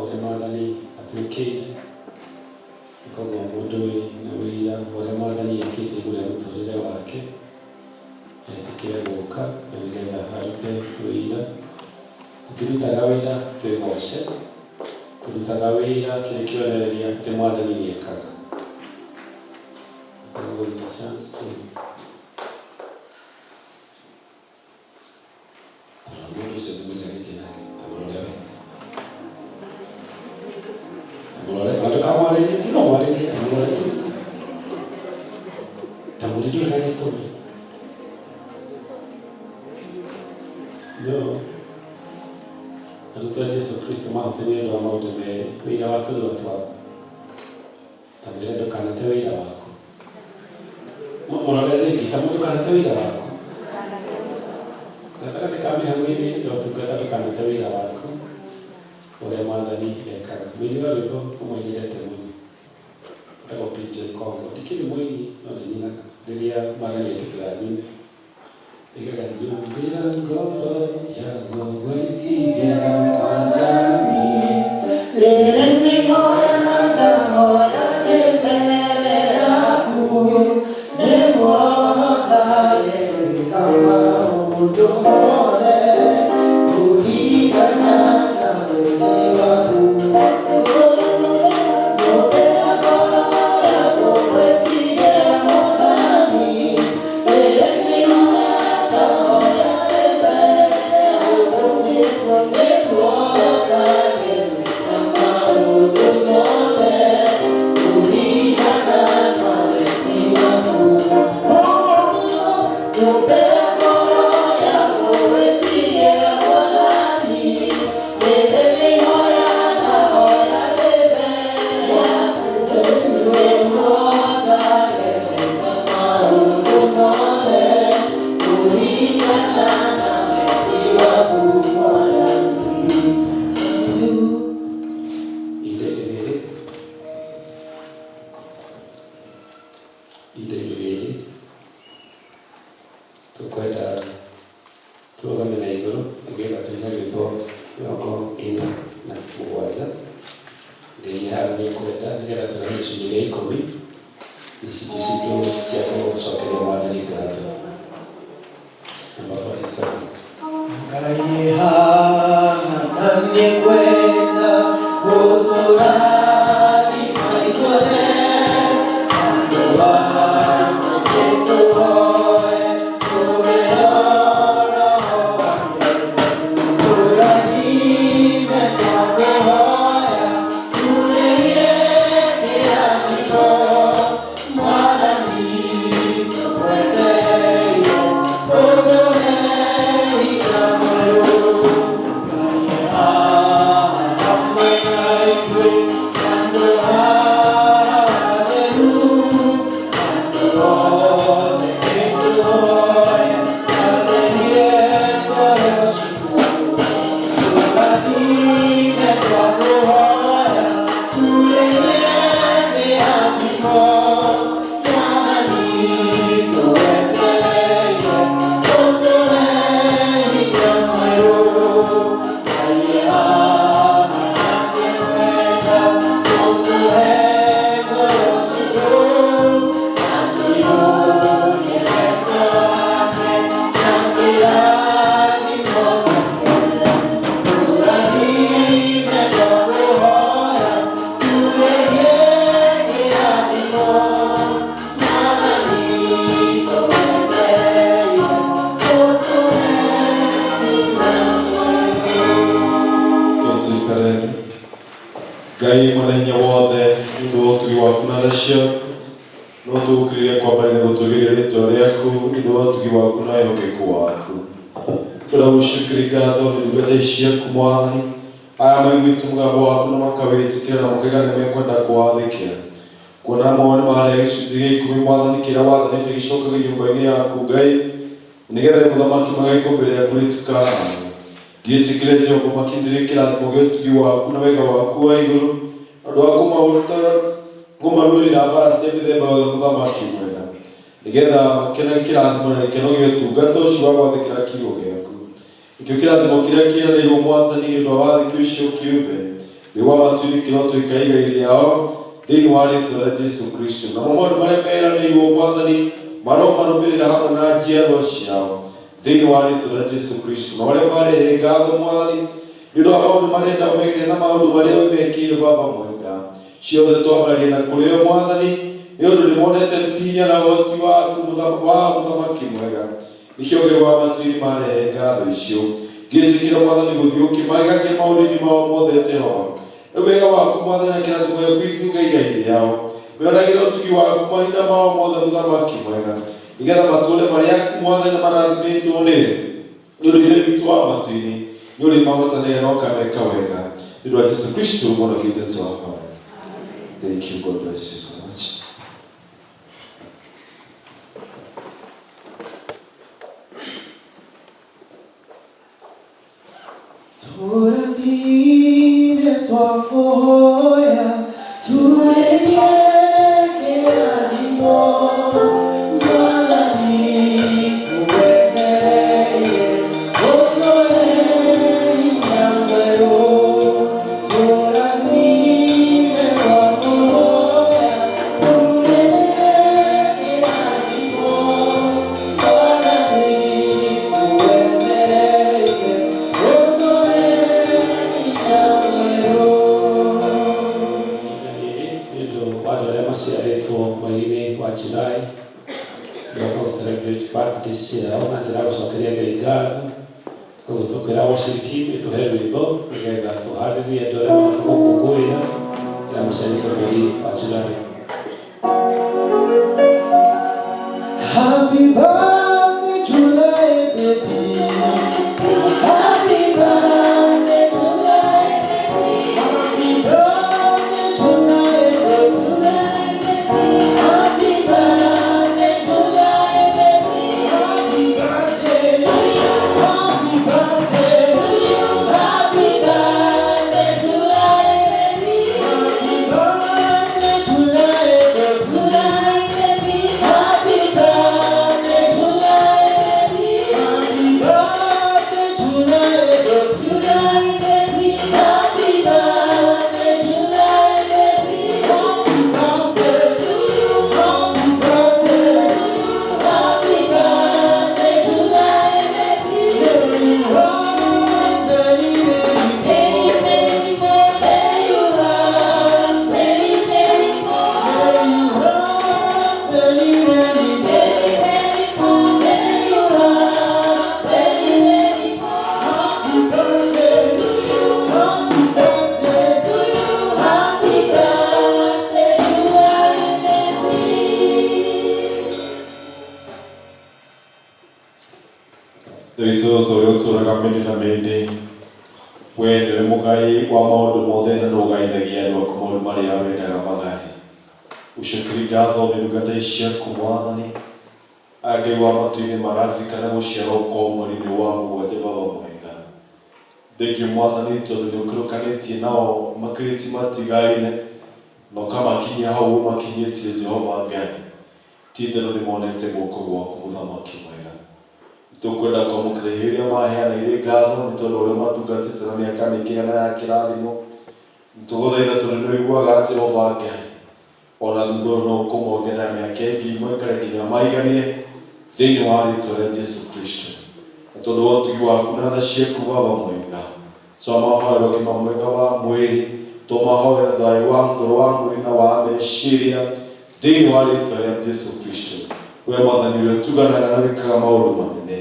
Ũrĩa Mwathani atwĩkĩire. Koguo mũndũ wĩ na wĩira wa ũrĩa Mwathani ekĩte igũrũ rĩa mũtũrĩre wake etĩkĩre gũka na nĩgetha arute wĩira. Tũtirutaga wĩira twĩgoce, tũrutaga wĩira kĩrĩ kĩonereria atĩ Mwathani nĩekaga. Koguo it's a chance to tarora mũndũ ũcio tũmũriganĩtie nake, ta mũrore we, ta mũrore ona ndũkamwarĩrie, tiga mwarĩrie, ta mũrore tu, ta mũrĩ ndũrĩ na gĩtũmi no arutwo a Jesu Kristo mahotanirie ũndũ wa maũndũ merĩ, wĩira wa tũnua twao. Ta mwĩre ndũkanate wĩira waku. Mũrore rĩngĩ, ta mwĩre ndũkanate wĩira waku. Gatagatĩ ka mĩhang'o-inĩ ya ũtungata ndũkanate wĩira waku ũrĩa Mwathani ekaga. Mũini wa rwĩmbo ũmwe nyendete mũno etagwo PJ Congo. Ndikĩrĩ mũini no nĩ nyinaga rĩrĩa Mwathani etĩkĩra nyine. Oigaga nyũmbĩra ngoro ya gwĩtigĩra Mwathani. Rĩrĩ nĩhoya ndahoya ndĩ mbere yaku, nĩguo hotage gwĩka maũndũ mothe kũringana na wendi waku. Nyũmbĩra ngoro ya gwĩtigĩra Mwathani. Rĩrĩ nĩhoya ndahoya ndĩ mbere yaku, nĩguo hotage gwĩka maũndũ mothe kũringana na wendi waku. Nyũmbĩra ngoro ya gwĩtigĩra Mwathani. Rĩrĩ nĩhoya ndahoya ndĩ mbere yaku, nĩguo hotage gwĩka maũndũ mothe kũringana na wendi waku, Mwathani. Ihinda-inĩ rĩrĩ, ihinda-inĩ rĩrĩ tũkwenda tũrũgame na igũrũ nĩgetha tũine rwĩmbo 47. Ngai haha nĩekwenda nĩgetha tũrehe gĩcunjĩ gĩa 10 icunjĩ citũ cia kũcokeria Mwathani ngatho. Number 47. Ngai haha na nĩngwenda gũtũrathima ithuothe, andũ aitũ nĩtũhoe tũheo Roho wake. Tũrathime twakũhoya, turĩrie kĩrathimo, Mwathani tũgwetereire, ũtũhe hinya mwerũ. Ngai haha hamwe na ithuĩ, andũ haha atheru, andũ othe nĩtũhoe, atherie ngoro citũ. Tũrathime twakũhoya, turĩrie kĩrathimo, Mwathani tũgwetereire, ũtũhe hinya mwerũ. Ngai haha nĩngwenda ũtũhe ngoro citũ, atũiyũrie wendo wake na kĩrathimo gĩake. Tũrathime twakũhoya, turĩrie kĩrathimo, Mwathani tũgwetereire, ũtũhe hinya mwerũ. Tuikare thĩ. Ngai mwene hinya wothe, nĩ ũndũ wa ũtugi waku na tha ciaku, no tũgũkĩrĩrie kwambaria na gũtũgĩria rĩtwa rĩaku nĩ ũndũ wa ũtugi waku na wĩhokeku waku. Twenda gũcokeria ngatho nĩ ndungata ici ciaku, Mwathani, aya maiguĩte mũgambo waku na makawĩtĩkĩra na makaiga nĩ mekwenda kũwathĩkĩra. Kuona mo nĩ marĩa gĩcunjĩ gĩa 10, Mwathani, kĩrĩa wathanĩte gĩcokage nyũmba-inĩ yaku, Ngai, nĩgetha mũthamaki magaikũmbĩ rĩaku rĩtikanange. Ngĩtĩkĩre Jehova makindĩrie kĩrathimo gĩa ũtugi waku na wega waku wa igũrũ, andũ a kũmarũĩrĩra mbara cia mĩthemba yothe, mũthamaki mwega, nĩgetha makenage kĩrathimo na gĩkeno gĩa ũtungata ũcio wa gwathĩkĩra kiugo gĩaku. Nĩkĩo kĩrathimo kĩrĩa kĩĩranĩirwo, Mwathani, nĩ ũndũ wa wathĩki ũcio kĩũmbe. Ngai wa matu-inĩ kĩrotuĩka igai rĩao thĩinĩ wa rĩtwa rĩa Jesu Kristo. Namo maũndũ marĩa meranĩirwo Mwathani maromarũmĩrĩra hamwe na njiarwa ciao thĩinĩ wa rĩtwa rĩa Jesu Kristo. Na marĩa marehe ngatho Mwathani nĩ ũndũ wa maũndũ marĩa ndamekire na maũndũ marĩa wĩmekĩire Baba mwega, ciothe twambaragia na kũrĩ o Mwathani, nĩ ũndũ nĩmonete hinya na ũhoti waku wa mũthamaki mwega. Nĩkĩo Ngai wa matu-inĩ marehe ngatho icio. Ngĩtĩkĩra Mwathani gũthiĩ ũkĩmagegagia maũndũ-inĩ mao mothe Jehova. Rĩu wega waku Mwathani na kĩrathimo gĩaku igĩtuĩka igai rĩao. Meonagĩre ũtugi waku mahinda mao mothe mũthamaki mwega, nĩgetha matũũre marĩ aku Mwathani na marathimĩtwo nĩwe. Nĩ ũndũ Ithe witũ wa matu-inĩ nĩ ũrĩmahotanĩra na ũkameka wega. Nĩ ũndũ wa Jesu Kristo Mũhonokia witũ twahoya. Thank you. God bless you so much. Tũrathime twakũhoya turĩrie kĩrathimo Mwathani tũgwetereire ũtũhe hinya mwerũ. Tũrathime twakũhoya turĩrie kĩrathimo Mwathani tũgwetereire ũtũhe hinya mwerũ. Ihinda rĩrĩ nĩ ũndũ wa andũ arĩa maciarĩtwo mweri-inĩ wa July, ndoka gũ celebrate birthday ciao na njĩra ya gũcokeria Ngai ngatho. Koguo tũkwĩra worship team ĩtũhe rwĩmbo nĩgetha tũharĩrie andũ arĩa maroka gũkũngũĩra arĩa maciarĩtwo mweri wa July. Happy birthday, July, baby. Happy birthday, July, baby. Happy birthday, July, baby. Happy birthday, July, baby. Happy birthday to you. Happy birthday to you. Happy birthday, July, baby. Happy birthday, July, baby. July, baby. Happy birthday, July, baby. Happy birthday, July, baby. July, baby. Happy birthday, July, baby. Happy birthday to you. Happy birthday to you. Happy birthday, July, baby. Many, many, many more. May you have many, many more. May you have many, many, many, many more. May you have many, many more. Happy birthday to you. Happy birthday to you. Happy birthday, July, baby. Ithe witũ ũrĩa ũtũũraga mĩndĩ na mĩndĩ, we nĩwe mũgai wa maũndũ mothe na nĩũgaithagia andũ aku maũndũ marĩa wendaga magae. Ũcokerie ngatho nĩ ndungata ici ciaku Mwathani, aya Ngai wa matu-inĩ mararirikana gũciarwo kwa mweri-inĩ wa mũgwanja Baba mwega. Thengiũ Mwathani tondũ nĩ ũkĩrũkanĩtie nao makĩrĩtie matigaine na ũkamakinyia hau ũmakinyĩtie Jehova Ngai. Ti itherũ nĩ monete guoko gwaku mũthamaki mwega. Tũkwenda kwamũkĩra iheo iria maheana irĩ ngatho nĩ tondũ ũrĩa matungatĩte na mĩaka mĩingĩ na ya kĩrathimo. Tũgũthaitha tondũ nĩ ũiguaga Jehova Ngai, ona thutha ũyũ no ũkũmongerera mĩaka ĩngĩ maikare nginya maiganie thĩinĩ wa rĩtwa rĩa Jesu Kristo. Na tondũ wa ũtugi waku na tha ciaku Baba mwega, twamahoera ũgima mwega wa mwĩrĩ, twamahoera thayũ wa ngoro wa mwĩrĩ na wa meciria thĩinĩ wa rĩtwa rĩa Jesu Kristo. We Mwathani ũrĩa ũtuganaga na wĩkaga maũndũ manene,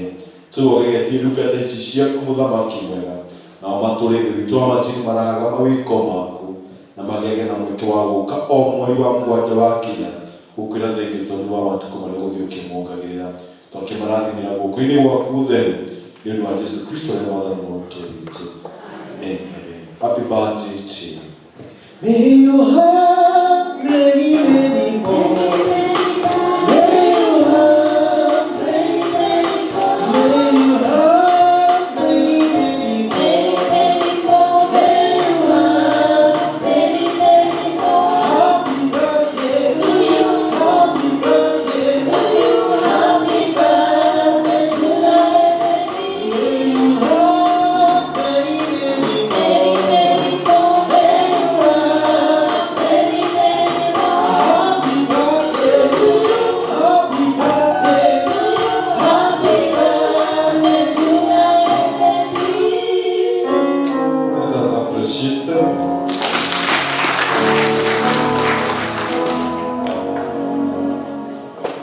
tũgogegetie ndungata ici ciaku mũthamaki mwega, nao matũũre Ithe witũ wa matu-inĩ marahaga mawĩko maku na magĩage na mweke wa gũka o mweri wa mũgwanja wakinya gũkwĩra thengiũ tondũ wa matukũ marĩa ũgũthiĩ ũkĩmongagĩrĩra. Twakĩmarathimĩra guoko-inĩ gwaku ũtheru nĩ ũndũ wa Jesu Kristo ũrĩa Mwathani Mũhonokia witũ. Amen, amen. Happy birthday to you. May you have many, many more. May you have many, many more. May you have many, many more. Many, many more. May you have many, many more. Happy birthday To you. Happy birthday To you. Happy birthday, July, baby. May you have many, many Many, more. many more. May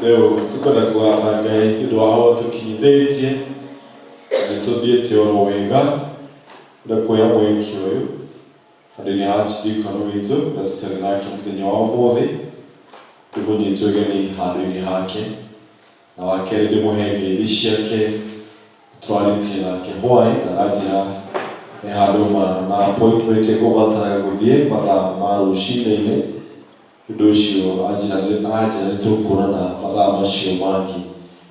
Rĩu tũkwenda kũgatha Ngai nĩ ũndũ wa hau tũkinyithĩtie, na nĩ tũthiĩte oro wega. Ndĩrenda kuoya mweke ũyũ handũ-inĩ ha Archdeacon witũ ũrĩa tũtarĩ nake mũthenya wa ũmũthĩ, ndĩmũnyite ũgeni handũ-inĩ hake, na wa kerĩ ndĩmũhe ngeithi ciake tũrarĩtie nake hwaĩ na aranjĩra he handũ ma na appointment ekũbataraga gũthiĩ mathaa ma rũcinĩ-inĩ. Nĩ ũndũ ũcio anjĩra aranjĩra nĩ tũkuonana mathaa macio mangĩ,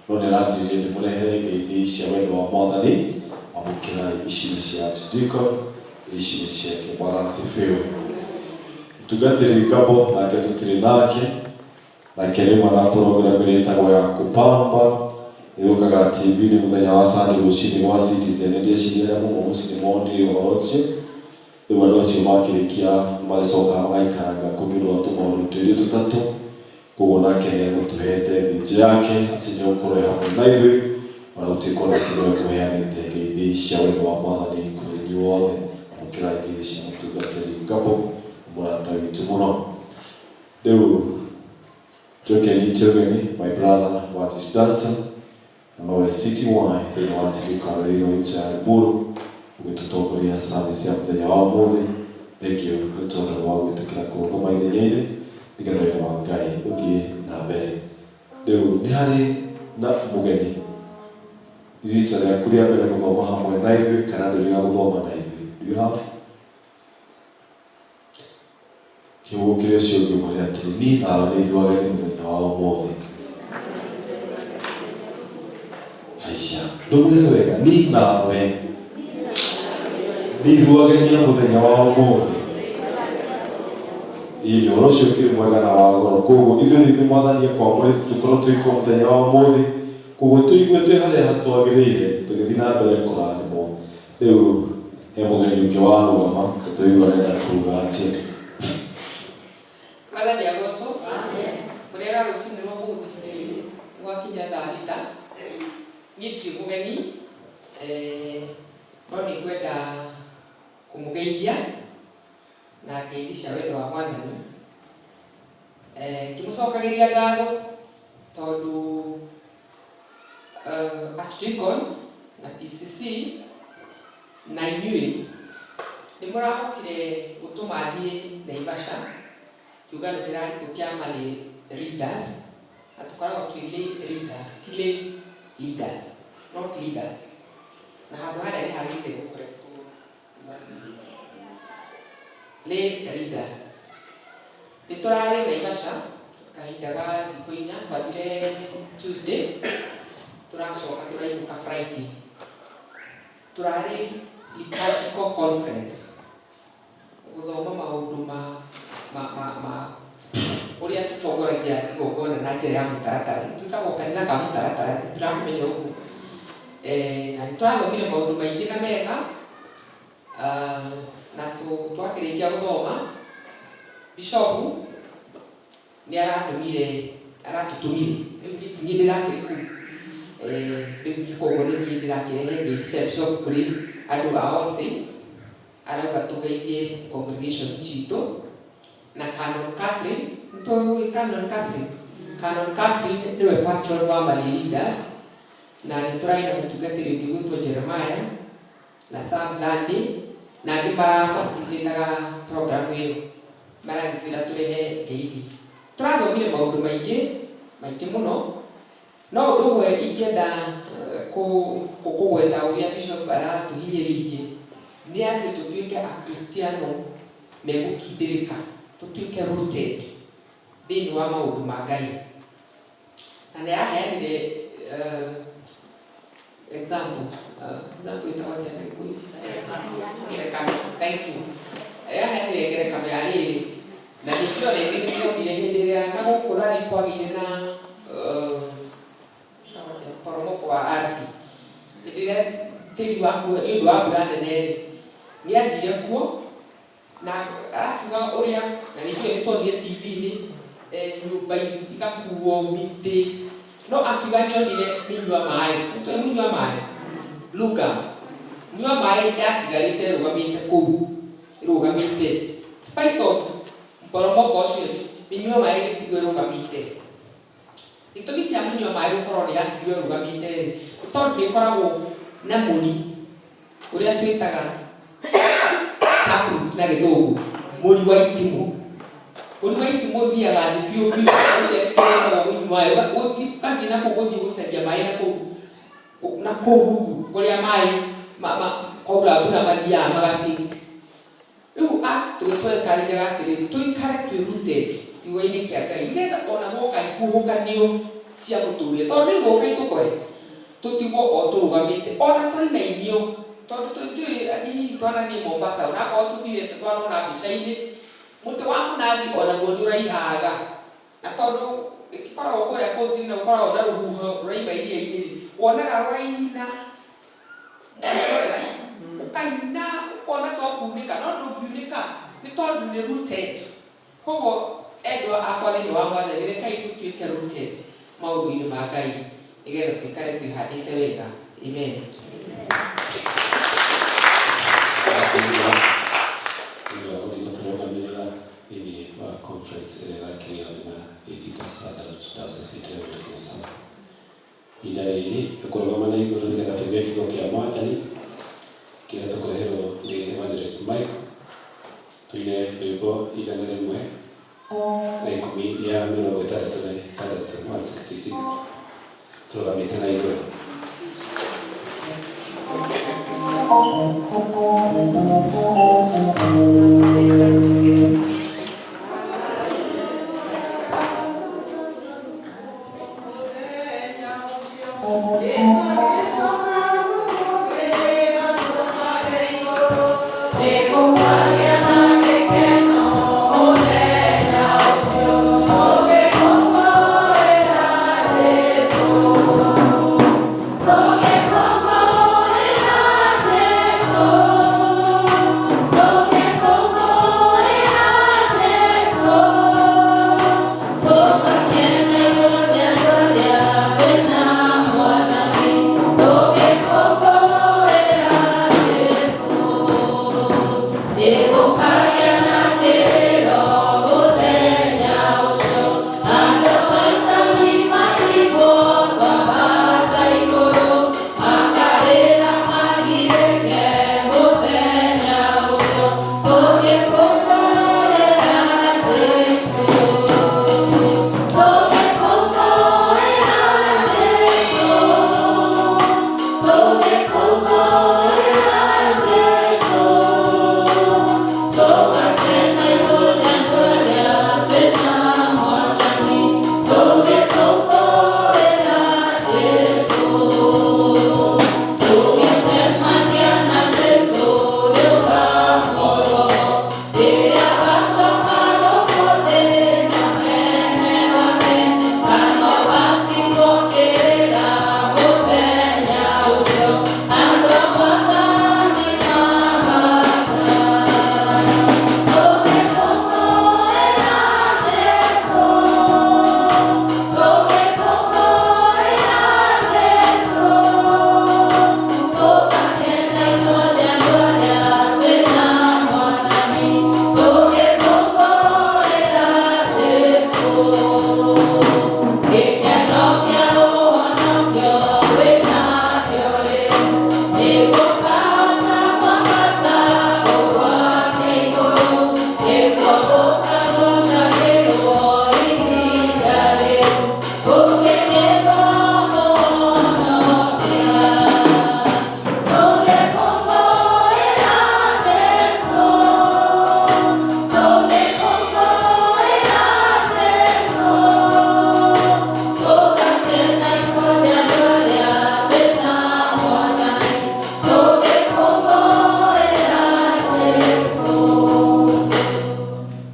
no nĩ aranjĩrire ndĩmũrehere ngeithi cia wendo wa Mwathani. Amũkĩrai, ici nĩ cia Archdeacon, ici nĩ ciake. Bwana asifiwe. Mũtungatĩri Ngabo nake tũtirĩ nake, nake nĩ ũmwe na program ĩrĩa ĩtagwo ya Kupamba, ĩũkaga TV-inĩ mũthenya wa Sunday rũcinĩ gwa Citizen. Nĩ ndĩreciria arĩa mauma mũciĩ nĩ monire ũhoro ũcio. Rĩu andũ acio makĩrĩkia nĩ magĩcokaga magaikaranga kũu nĩ ũndũ wa tũmaũndũ twĩrĩ tũtatũ. Koguo nake nĩ egũtũhete thĩnjĩ yake atĩ nĩ egũkorwo e hamwe na ithuĩ, ona gũtuĩka onake nĩwe ũkũheanĩte ngeithi cia wendo wa Mwathani kũrĩ inyuothe. Amũkĩrai ngeithi cia mũtungatĩri Ngabo, nĩ mũrata witũ mũno. Rĩu njoke nyite ũgeni my brother Martis Danson, na nowe CTY thĩinĩ wa Archdeaconry ĩno itũ ya Limuru, ũgĩtũtongoria service ya mũthenya wa ũmũthĩ. Thengiũ nĩ tondũ wa gwĩtĩkĩra kũrũgama ithenya-inĩ nĩgetha wĩra wa Ngai ũthiĩ na mbere. Rĩu nĩ harĩ na mũgeni rita rĩaku rĩa mbere gũthoma hamwe na ithuĩ kana ndũrĩga gũthoma na ithuĩ? Do you have? Kĩhũgũkĩre ũcio ũngĩ ũmwĩre atĩrĩ, niĩ nawe nĩ ithuĩ ageni mũthenya wa ũmũthĩ. Haiya, ndũmwĩre wega, niĩ nawe nĩ ithuĩ ageni a mũthenya wa ũmũthĩ. Ĩĩ nĩ ũhoro ũcio ũkĩrĩ mwega na wa goro. Koguo ithuĩ nĩ ithuĩ Mwathani ekwamũrĩte tũkorwo twĩ kuo mũthenya wa ũmũthĩ. Koguo tũigue twĩ harĩa hatwagĩrĩire tũgĩthiĩ na mbere kũrathimwo. Rĩu he mũgeni ũngĩ warũgama, tũtũigue arenda kuuga atĩa. Mwathani agocwo. Mũrĩega rũcinĩ rwa ũmũthĩ? Nĩ gwakinya thaa thita. Niĩ ndirĩ mũgeni, no nĩ ngwenda kũmũgeithia na ngeithi cia wendo wa Mwathani. Ngĩmũcokagĩria ngatho tondũ Archdeacon na PCC na inyuĩ nĩ mũrahotire gũtũma thiĩ Naivasha, kĩũngano kĩrarĩ kuo kĩa ma lay readers, na tũkoragwo twĩ lay readers ti lay leaders, not leaders, na handũ harĩa nĩ hagĩrĩire gũ correct wo. Lay readers. Nĩ tũrarĩ Naivasha kahinda ga thikũ inya, twathire Tuesday, tũracoka tũrainũka Friday. Tũrarĩ liturgical conference, gũthoma maũndũ ma, ma, ma, ma ũrĩa tũtongoragia igongona na njĩra ya mũtaratara. Twĩtagwo kanitha ka mũtaratara, tũrakĩmenya ũguo. Na nĩ tũrathomire maũndũ maingĩ na mega, na twakĩrĩkia gũthoma, bishopu nĩ aratũmire, aratũtũmire, rĩu niĩ ti niĩ ndĩrakĩrĩ kũu, rĩu niĩ koguo nĩ niĩ ndĩrakĩrehe ngeithi cia bishop kũrĩ andũ a All Saints, arauga tũgeithie congregation citũ, na Canon Catherine, nĩtũĩ Canon Catherine? Canon Catherine nĩwe patron wa Malay Leaders, na nĩ tũrarĩ na mũtungatĩri ũngĩ ũgwĩtwo Jeremiah, na Sam Thandi, na angĩ mara facilitate-aga program ĩyo, maragĩtwĩra tũrehe ngeithi. Tũrathomire maũndũ maingĩ, maingĩ mũno, no ũndũ ũmwe ingĩenda kũgweta ũrĩa Bishop aratũhinyĩrĩirie, nĩ atĩ tũtuĩke akristiano megũkindĩrĩka, tũtuĩke rooted thĩinĩ wa maũndũ ma Ngai. Na nĩ araheanire example, example ĩtagwo atĩa na Gĩkũyũ? Ngerekano, thank you. Yaheanire ngerekano ya rĩrĩ, na ningĩ ona ithuĩ nĩ tuonire hĩndĩ ĩrĩa na gũkũ Lari kwagĩire na ĩtagwo atĩa, poromoko wa ardhi, hĩndĩ ĩrĩa tĩri wakuo nĩ ũndũ wa mbura nene rĩ, nĩ athire kuo na arakiuga ũrĩa, na nĩ njũĩ nĩ tuonire TV-inĩ, nyũmba igakuo mĩtĩ, no akiuga nĩ onire mĩnyua maĩ, nĩ tũĩ mĩnyua maĩ? Blue gum. Mĩnyua maĩ yatigarĩte ĩrũgamĩte kũu, ĩrũgamĩte spite of mporomoko ũcio, mĩnyua maĩ ĩgĩtigwo ĩrũgamĩte. Gĩtũmi kũnyua maĩ gũkorwo nĩ yatigirwo ĩrũgamĩte rĩ, tondũ nĩ ĩkoragwo na mũri ũrĩa twĩtaga taproot na gĩthũngũ, mũri wa itimũ. Mũri wa itimũ ũthiaga thĩ biũ biũ, ũcio wĩtagwo kũnyua maĩ, ũgathiĩ na kũu gũthiĩ gũcaria maĩ na kũu na kũu rungu kũrĩa maĩ kwaura mbura mathiaga magasink. Rĩu twenkarenjaga atĩrĩrĩ, tũikare twĩrute kiugo-inĩ kĩa Ngai nĩgetha ona gwoka ihuhũkanio cia mũtũrĩre, tondũ nĩ igũka itũkore, tũtigwo o tũrũgamĩte ona twainainio, tondũ njũĩ angĩ hihi twanathiĩ Mombasa, onakorwo tũthiĩte twanona mbica-inĩ, mũtĩ wa mũnathi onaguo nĩ ũraihaga, na tondũ ĩgĩkoragwo kũrĩa coast na gũkoragwo na rũhuho rũraima iria-inĩ rĩ, wonaga rũraina, ũkaina ũkona to kunĩka, no ndũngiunĩka nĩ tondũ nĩ rooted. Koguo endwa akwa thĩinĩ wa Mwathani, rekei tũtuĩke rooted maũndũ-inĩ ma Ngai nĩgetha tũikare twĩhandĩte wega. Amen. Nĩ ũndũ wa gũtũrũgamĩrĩra thĩinĩ wa conference ĩrĩa ĩrakĩrĩo na ihinda diocese itũ ya Mount South. Ihinda rĩrĩ tũkũrũgama na igũrũ nĩgetha tũigue kiugo kĩa Mwathani kĩrĩa tũkũreherwo nĩ Evangelist Michael. Tũine rwĩmbo 116, 166, tũrũgamĩte na igũrũ.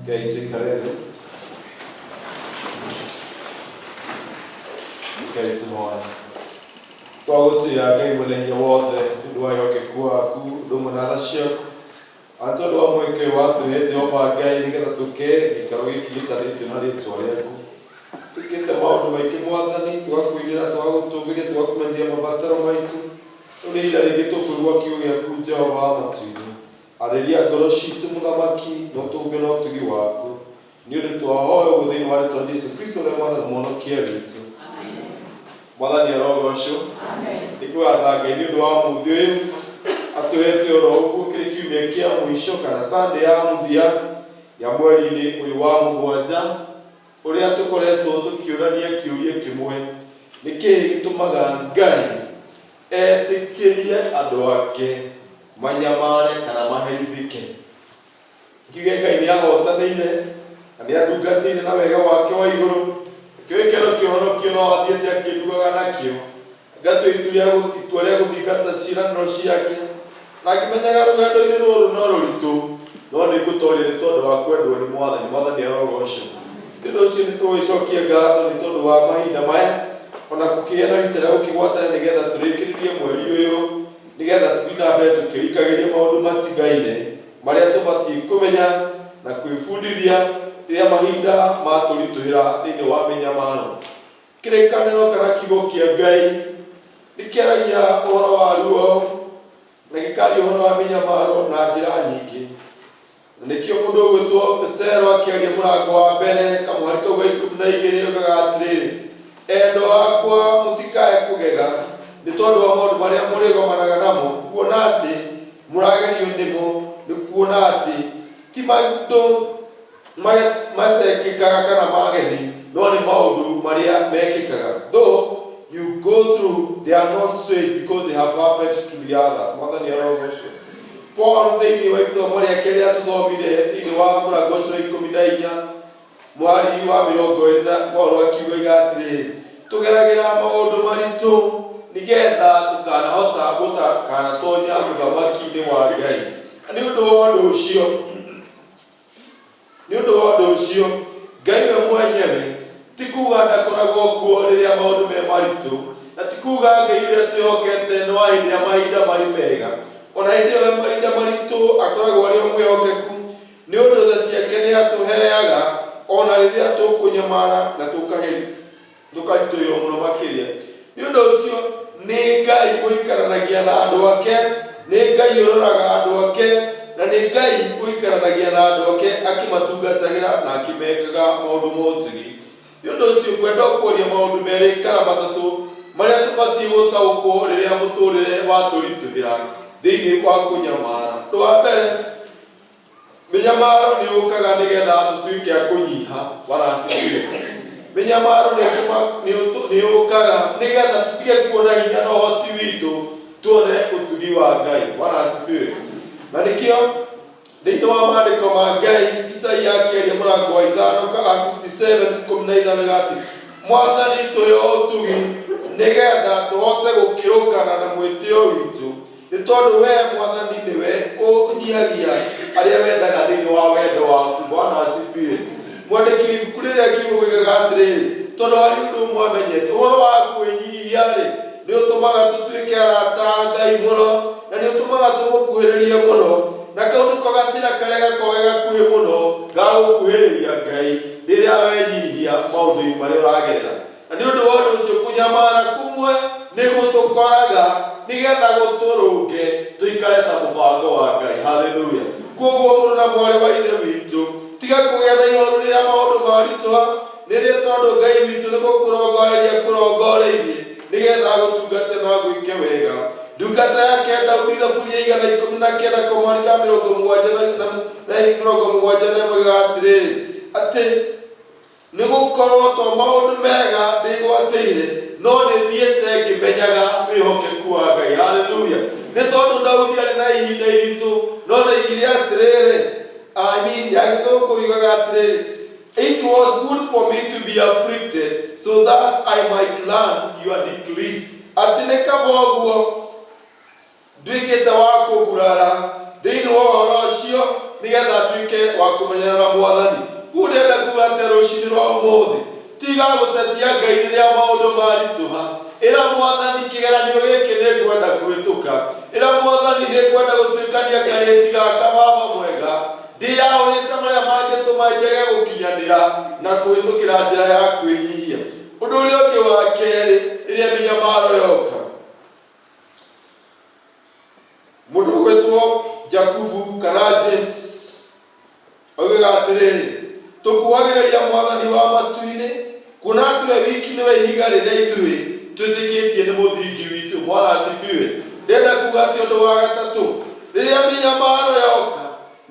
Ngai tũikare thĩ. Ngai tũhoe. Twagũtĩĩa Ngai mwene hinya wothe nĩ ũndũ wa wĩhokeku waku ũndũ ũmwe na tha ciaku. Na nĩ tondũ wa mweke ũyũ watũhe Jehova Ngai nĩgetha tũke gĩikaro gĩkĩ gĩtanĩtio na rĩtwa rĩaku. Twĩkĩte maũndũ maingĩ Mwathani, tũgakũinĩra, tũgagũtũgĩria, tũgakũmenyithia mabataro maitũ. Rĩu nĩ ihinda rĩngĩ tũkũigua kiugo gĩaku Jehova wa matu-inĩ. Arĩria ngoro citũ Mũthamaki, na ũtũhumbĩre na ũtugi waku. Nĩ ũndũ twahoya ũguo thĩinĩ wa rĩtwa Jesu Kristo ũrĩa Mwathani na Mũhonokia witũ. Mwathani arogocwo. Nĩ kũgatha Ngai nĩ ũndũ wa mũthĩ ũyũ atũhete oro ũguo kĩrĩ kiumia kĩa mũico kana Sunday ya mũthia ya mweri-inĩ ũyũ wa mũgwanja, ũrĩa tũkoretwo tũkĩũrania kĩũria kĩmwe: nĩ kĩĩ gĩtũmaga Ngai etĩkĩrie andũ ake manyamare kana maherithĩke? Ngiuge Ngai nĩ ahotanĩire na nĩ andungatĩire na wega wake wa igũrũ. Nakĩo gĩkeno kĩa ũhonokio no athiĩte akĩndugaga nakĩo. Ngatua itua rĩa gũthingata ciĩranĩro ciake, na ngĩmenyaga rũgendo-inĩ rũrũ no rũritũ, no nĩ ngũtoria nĩ tondũ wa kwendwo nĩ Mwathani. Mwathani arogocwo. Nĩ ũndũ ũcio nĩ tũgũgĩcokia ngatho nĩ tondũ wa mahinda maya, o na kũkĩgĩa na rita rĩa gũkĩgwatana nĩgetha tũrĩkĩrĩrie mweri ũyũ, nĩgetha tũthiĩ na mbere tũkĩrikagĩria maũndũ matigaine marĩa tũbatiĩ kũmenya na kwĩbundithia rĩrĩa mahinda matũritũhĩra thĩinĩ wa mĩnyamaro. Kĩrĩkanĩro kana kiugo kĩa Ngai nĩ kĩaragia ũhoro wa ruo na gĩkaria ũhoro wa mĩnyamaro na njĩra nyingĩ. Na nĩkĩo mũndũ ũgwĩtwo Petero akĩaria mũrango wa mbere kamũhari kau ga 12 oigaga atĩrĩrĩ, endwa akwa, mũtikae kũgega nĩ tondũ wa maũndũ marĩa mũrĩgomanaga namo, kuona atĩ mũragerio nĩmo, nĩ kuona atĩ ti maũndũ matekĩkaga kana mageni, no nĩ maũndũ marĩa mekĩkaga. Though you go through, they are not strange because they have happened to the others. Mwathani arogocwo. Paul thĩinĩ wa ithomo rĩake rĩrĩa tũthomire thĩinĩ wa mũrango ũcio wa 14 mũhari wa 20 na Paul akiuga oiga atĩrĩrĩ, tũgeragĩra maũndũ maritũ nĩgetha tũkanahota gũtakanatonya ũthamaki-inĩ wa Ngai. Na nĩ ũndũ wa ũndũ ũcio, nĩ ũndũ wa ũndũ ũcio, Ngai we mwenyewe ti kuga ndakoragwo kuo rĩrĩa maũndũ me maritũ, na ti kuga Ngai ũrĩa twĩhokete nĩ wa hĩndĩ ĩrĩa mahinda marĩ mega. O na hĩndĩ ĩyo mahinda maritũ akoragwo arĩ o mwĩhokeku, nĩ ũndũ tha ciake nĩ atũheaga o na rĩrĩa tũkũnyamara na tũkaritũhĩrwo mũno makĩria. Nĩ ũndũ ũcio, nĩ Ngai ũikaranagia na andũ ake, nĩ Ngai ũroraga andũ ake, na nĩ Ngai ũikaranagia na andũ ake akĩmatungatagĩra na akĩmekaga maũndũ ma ũtugi. Nĩ ũndũ ũcio, ngwenda ũkũria maũndũ merĩ kana matatũ marĩa tũbatiĩ gũtaũkwo rĩrĩa mũtũrĩre watũritũhĩra thĩinĩ wa kũnyamara. Ũndũ wa mbere, mĩnyamaro nĩ yũkaga nĩgetha tũtuĩke a kũnyiha. Bwana asifiwe. Mĩnyamaro nĩ yũkaga nĩgetha tũtige kuona hinya na ũhoti witũ, tuone ũtugi wa Ngai. Bwana asifiwe. Na nĩkĩo thĩinĩ wa maandĩko ma Ngai, Isaia akĩaria mũrango wa 5 ka 57 15 gati, Mwathani tũhe ũtugi nĩgetha tũhote gũkĩrũkana na mwĩtĩo witũ, nĩ tondũ we Mwathani nĩwe ũnyihagia arĩa wendaga thĩinĩ wa wendo waku. Bwana asifiwe. Mwandĩki wa ibuku rĩrĩa kiugo gĩgaga atĩrĩrĩ, tondũ harĩ ũndũ ũmwe amenyete, ũhoro wa kwĩnyihia-rĩ, nĩ ũtũmaga tũtuĩke arata a Ngai mũno, na nĩ ũtũmaga tũmũkuhĩrĩrie mũno, na kau nĩko gacĩra karĩa gakoragwo ge gakuhĩ mũno ga gũkuhĩrĩria Ngai rĩrĩa wenyihia maũndũ-inĩ marĩa ũragerera. Na nĩ ũndũ wa ũndũ ũcio kũnyamara kũmwe nĩ gũtũkoraga nĩgetha gũtũrũnge tũikare ta mũbango wa Ngai. Haleluya! Kwoguo mũrũ na mwarĩ wa Ithe witũ, tiga kũgĩa na ihoru rĩrĩa maũndũ maritũha, nĩrĩo tondũ Ngai witũ nĩ gũkũrongoreria akũrongoreirie nĩgetha agũtungate na agwĩke wega. Ndungata yake Daudi thaburi ya 119 kamwari ka 71 ĩgaga atĩrĩrĩ, atĩ nĩ gũkorwo to maũndũ mega ndĩgwatĩire, no nĩ thiĩte ngĩmenyaga wĩhokeku wa Ngai. Haleluya! Nĩ tondũ Daudi arĩ na ihinda iritũ, no nĩaigire atĩrĩrĩ, I mean, ya gĩthũngũ yugaga atĩrĩrĩ, It was good for me to be afflicted so that I might learn your decrees. Atĩ nĩ kaba ũguo nduĩkĩte wa kũgurara thĩinĩ wa ũhoro ũcio nĩgetha nduĩke wa kũmenyana na Mwathani. Kũu ndĩrenda kuga atĩa rũcinĩ rwa ũmũthĩ? Tiga gũtetia Ngai rĩrĩa maũndũ maritũha. Ĩra Mwathani, kĩgeranio gĩkĩ nĩ ngwenda kũhĩtũka. Ĩra Mwathani, nĩ ngwenda gũtuĩkania karĩti gaka baba mwega. Ndĩyaũrĩte marĩa mangĩtũma njage gũkinyanĩra na kũhĩtũkĩra njĩra ya kwĩnyihia. Ũndũ ũrĩa ũngĩ wa kerĩ, rĩrĩa mĩnyamaro yoka, mũndũ ũgwĩtwo Jakubu kana James oigaga atĩrĩrĩ, tũkuhagĩrĩria Mwathani wa matu-inĩ, kuona atĩ we wiki nĩwe ihiga rĩrĩa ithuĩ Twĩtĩkĩtie nĩ mũthingi witũ. Bwana asifiwe. Ndĩrenda kuga atĩ ũndũ wa gatatũ, rĩrĩa mĩnyamaro yoka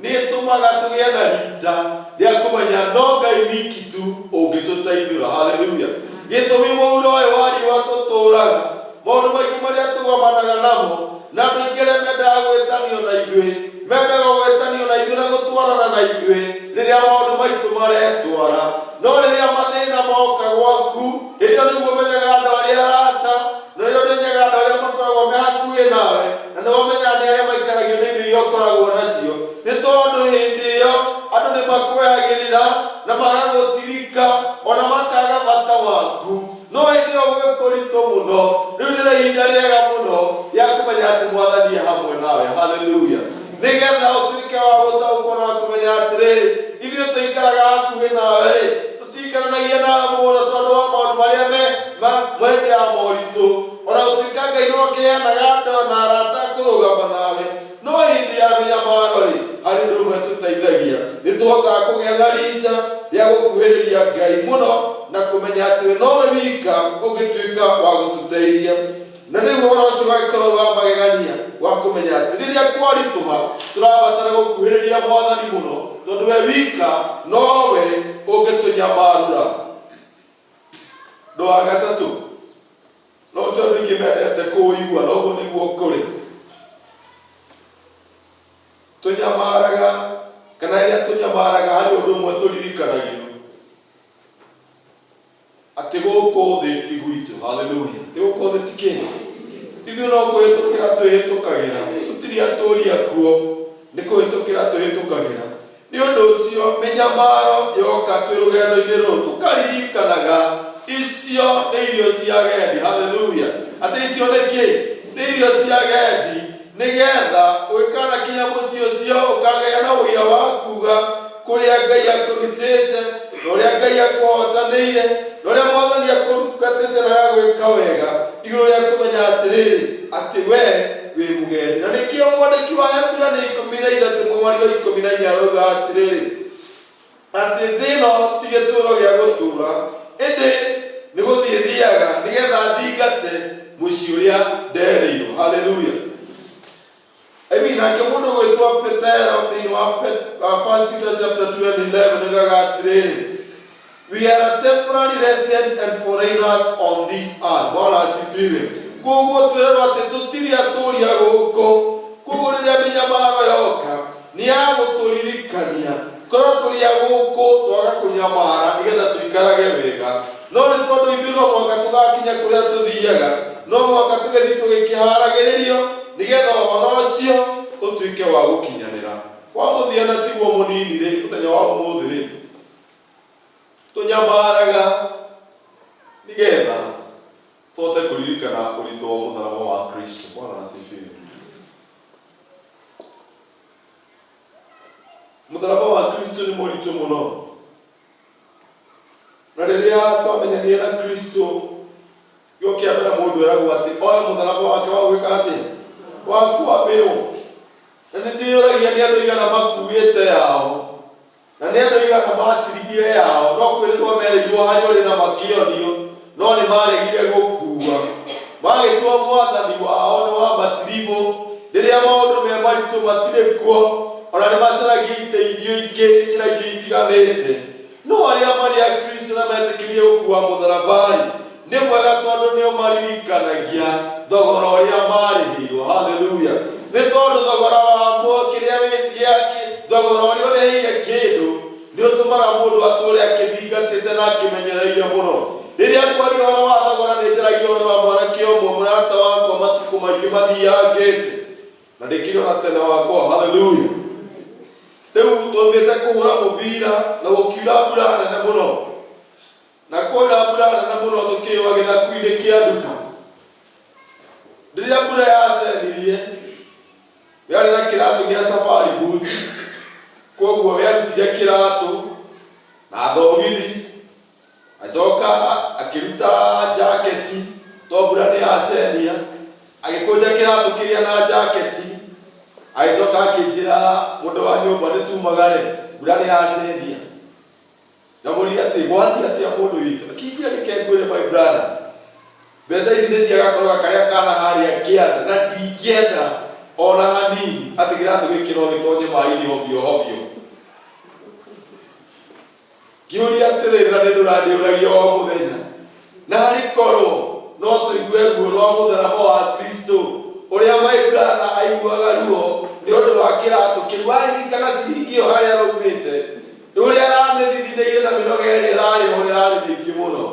nĩ ĩtũmaga tũgĩe na rita rĩa kũmenya no Ngai wiki tu ũngĩtũteithũra. Haleluya. Gĩtũmi mũhuro ũyũ wa riũa tũtũraga, maũndũ maingĩ marĩa tũgomanaga namo, na andũ aingĩ arĩa mendaga gwĩtanio na ithuĩ, mendaga gwĩtanio na ithuĩ na gũtwarana na ithuĩ rĩrĩa maũndũ maitũ maretwara. No rĩrĩa mathĩna moka gwaku, hĩndĩ ĩyo nĩguo ũmenyaga andũ arĩa arata, na nĩrĩo ũmenyaga andũ arĩa makoragwo me hakuhĩ nawe, na nĩwe ũmenyaga nĩ arĩa maikaragio nĩ indo iria ũkoragwo nacio. Nĩ tondũ hĩndĩ ĩyo andũ nĩ makwehagĩrĩra na magagũtirika, ona makaga bata waku. No hĩndĩ ĩyo gwĩ kũritũ mũno, rĩu nĩrĩo ihinda rĩega mũno rĩa kũmenya atĩ Mwathani e hamwe nawe. Haleluya! Nĩgetha ũtuĩke wa gũtaũkwo na kũmenya atĩrĩrĩ, ithuĩ tũikaraga hakuhĩ nawe-rĩ, tũtiikaranagia nawe mũno tondũ wa maũndũ marĩa me ma hĩndĩ ya moritũ. Ona gũtuĩka Ngai no akĩheanaga andũ na arata a kũrũgama nawe, no hĩndĩ ya mĩnyamaro-rĩ, harĩ ũndũ ũmwe tũteithagia. Nĩ tũhotaga kũgĩa na rita rĩa gũkuhĩrĩria Ngai mũno na kũmenya atĩ we nowe wika ũngĩtuĩka wa gũtũteithia. Na rĩu ũhoro ũcio ũgagĩkorwo wĩ wa magegania wa kũmenya atĩ rĩrĩa kwaritũha tũrabatara gũkuhĩrĩria Mwathani mũno tondũ we wika nowe ũngĩtũnyamarũra. Ũndũ wa gatatũ, no ti andũ aingĩ mendete kũũigua, no ũguo nĩguo kũrĩ. Tũnyamaraga, kana rĩrĩa tũnyamaraga harĩ ũndũ ũmwe tũririkanagio, atĩ gũkũ thĩ ti gwitũ. Haleluya! Atĩ gũkũ thĩ ti kĩ? Ithuĩ no kũhĩtũkĩra twĩhĩtũkagĩra, tũtirĩ atũũri akuo, nĩ kũhĩtũkĩra twĩhĩtũkagĩra. Nĩ ũndũ ũcio mĩnyamaro yoka twĩ rũgendo-inĩ rũrũ tũkaririkanaga icio nĩ irio cia agendi. Haleluya! Atĩ icio nĩ kĩ? Nĩ irio cia agendi, nĩgetha ũgĩkanakinya mũciĩ ũcio ũkagĩa na ũira wa kuga kũrĩa Ngai akũrutĩte, na ũrĩa Ngai akũhotanĩire, na ũrĩa Mwathani akũtungatĩte na agagwĩka wega, igũrũ rĩa kũmenya atĩrĩrĩ, atĩ we wĩ mũgendi. Na nĩkĩo mwandĩki wa Ahibirania 13 mũhari wa 14 arauga atĩrĩrĩ, atĩ thĩ ĩno ti gĩtũũro gĩa gũtũũra, ĩndĩ nĩ gũthiĩ thiaga nĩgetha thingate mũciĩ ũrĩa nderĩirwo. Haleluya! Amen. Nake mũndũ ũgwĩtwo Petero thĩinĩ wa First Peter chapter 2 and 11 oigaga atĩrĩrĩ, We are a temporary resident and foreigners on this earth. Bwana asifiwe. Koguo twĩrwo atĩ tũtirĩ atũũri a gũkũ. Koguo rĩrĩa mĩnyamaro yoka nĩ ya gũtũririkania korwo tũrĩ a gũkũ twaga kũnyamara nĩgetha tũikarage wega. No nĩ tondũ ithuĩ no mũhaka tũgakinya kũrĩa tũthiaga, no mũhaka tũgĩthiĩ tũgĩkĩharagĩrĩrio nĩgetha ũhoro ũcio ũtuĩke wa gũkinyanĩra. Kwa mũthia na tiguo mũnini-rĩ, mũthenya wa ũmũthĩ-rĩ, tũnyamaraga nĩgetha tũhote kũririkana ũritũ wa mũtharaba wa Kristo. Bwana asifiwe. Mũtharaba wa Kristo nĩ mũritũ mũno. Na rĩrĩa twamenyanire na Kristo, gĩo kĩa mbere mũndũ eragwo atĩ oe mũtharaba wake wa gwĩka atĩa? Wa kwambĩrwo. Na nĩ ndĩyũragia nĩ andũ aigana makuĩte yao, na nĩ andũ aigana matirigire yao, no kwĩrĩrwo merĩirwo harĩa ũrĩ na makĩonio, no nĩ maregire gũkua. Magĩtua mwathani wao nĩ wa matiribũ, rĩrĩa maũndũ me maritũ matirĩ kuo, ona nĩ macaragia iteithio ingĩ njĩra ingĩ itiganĩte. No arĩa marĩ a Kristo na metĩkĩrie gũkua mũtharaba-rĩ, nĩ mwega tondũ nĩ ũmaririkanagia thogora ũrĩa marĩhĩirwo. Haleluya! Nĩ tondũ thogora wa kĩrĩa thogora ũrĩa ũrĩhĩire kĩndũ nĩ ũtũmaga mũndũ atũũre akĩthingatĩte na akĩmenyereire mũno. Rĩrĩa ngwaria ũhoro wa thogora nĩ njaragia ũhoro wa mwanake ũmwe mũrata wakwa matukũ maingĩ mathiangĩte na ndĩkĩrĩ ona tene wakwa. Haleluya! Rĩu twaumĩte kũhũra mũbira na gũkiura mbura nene mũno. Na kwaura mbura nene mũno tũkĩyũa gĩthaku-inĩ kĩa nduka. Rĩrĩa mbura yacenirie, we arĩ na kĩratũ gĩa safari boot, koguo we arutire kĩratũ na thogithi, agĩcoka akĩruta jaketi, to mbura nĩ yacenia, agĩkũnja kĩratũ kĩrĩa na jaketi, agĩcoka akĩnjĩra mũndũ wa nyũmba nĩ tumagare, mbura nĩ yacenia. Ndamũria atĩ gwathiĩ atĩa mũndũ witũ, akĩnjĩra reke ngwĩre my brother, mbeca ici Ici nĩ cia gakoroga karĩa kana harĩa kĩanda, na ndingĩenda ona hanini atĩ kĩratũ gĩkĩ no gĩtonye maĩ-inĩ hovio hovio. Ngĩũria atĩrĩrĩ, na nĩ ndũrandĩũragia o mũthenya, naarĩ korwo no tũigue ruo rwa mũtharaba wa Kristo, ũrĩa my brother aiguaga ruo nĩ ũndũ wa kĩratũ kĩu. Waririkana ciringi ĩyo harĩa araumĩte, ũrĩa aramĩthithinĩire na mĩnoga ĩrĩa ĩrarĩ ho ĩrarĩ mĩingĩ mũno.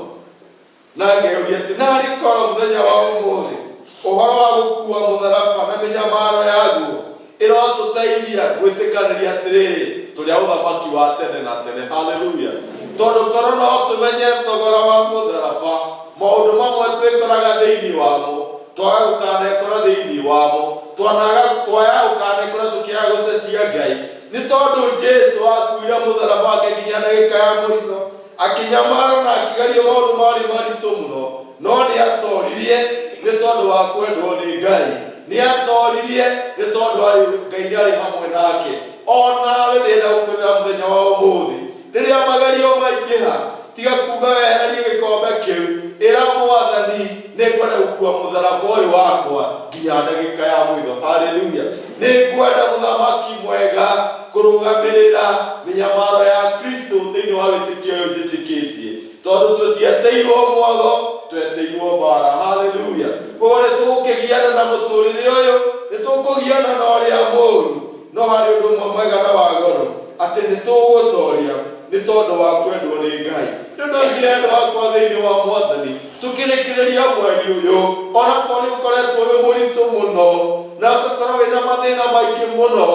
Na ngeyũria atĩ, naarĩ korwo mũthenya wa ũmũthĩ ũhoro wa gũkuua mũtharaba na mĩnyamaro yaguo ĩrotũteithia gwĩtĩkanĩria atĩrĩrĩ, tũrĩ a ũthamaki wa tene na tene. Haleluya! Tondũ korwo no tũmenye thogora wa mũtharaba, maũndũ mamwe twĩkoraga thĩinĩ wamo, twaga gũkanekora thĩinĩ wamo, twanaga twaya gũkanekora tũkĩaga gũtetia Ngai, nĩ tondũ Jesu akuire mũtharaba wake nginya ndagĩka ya mũico. Akĩnyamara na akĩgerio maũndũ maarĩ maritũ mũno, no nĩ aatoririe nĩ tondũ wa kwendwo nĩ Ngai. Nĩ aatoririe nĩ tondũ arĩ Ngai nĩ arĩ hamwe nake. O nawe ndĩrenda gũkwĩrĩra mũthenya wa ũmũthĩ, rĩrĩa magerio maingĩha, tiga kuuga wehererie gĩkombe kĩu, ĩra Mwathani, nĩ ngwenda gũkua mũtharaba ũyũ wakwa nginya ndagĩka ya mũico. Haleluya! Nĩ ngwenda mũthamaki mwega kũrũgamĩrĩra mĩnyamaro ya Kristo thĩinĩ wa wĩtĩkio ũyũ njĩtĩkĩtie, tondũ tũtietĩirwo mwago, twetĩirwo mbara. Haleluya! Koguo nĩ tũgũkĩgiana na mũtũrĩre ũyũ, nĩ tũkũgiana na ũrĩa mũru, no harĩ ũndũ ũmwe mwega na wa goro, atĩ nĩ tũgũtoria nĩ tondũ wa kwendwo nĩ Ngai. Nĩ ũndũ ũcio endwa akwa thĩinĩ wa Mwathani, tũkĩrĩkĩrĩria mweri ũyũ, onakorwo nĩ ũkoretwo wĩ mũritũ mũno, na ũgakorwo wĩna mathĩna maingĩ mũno,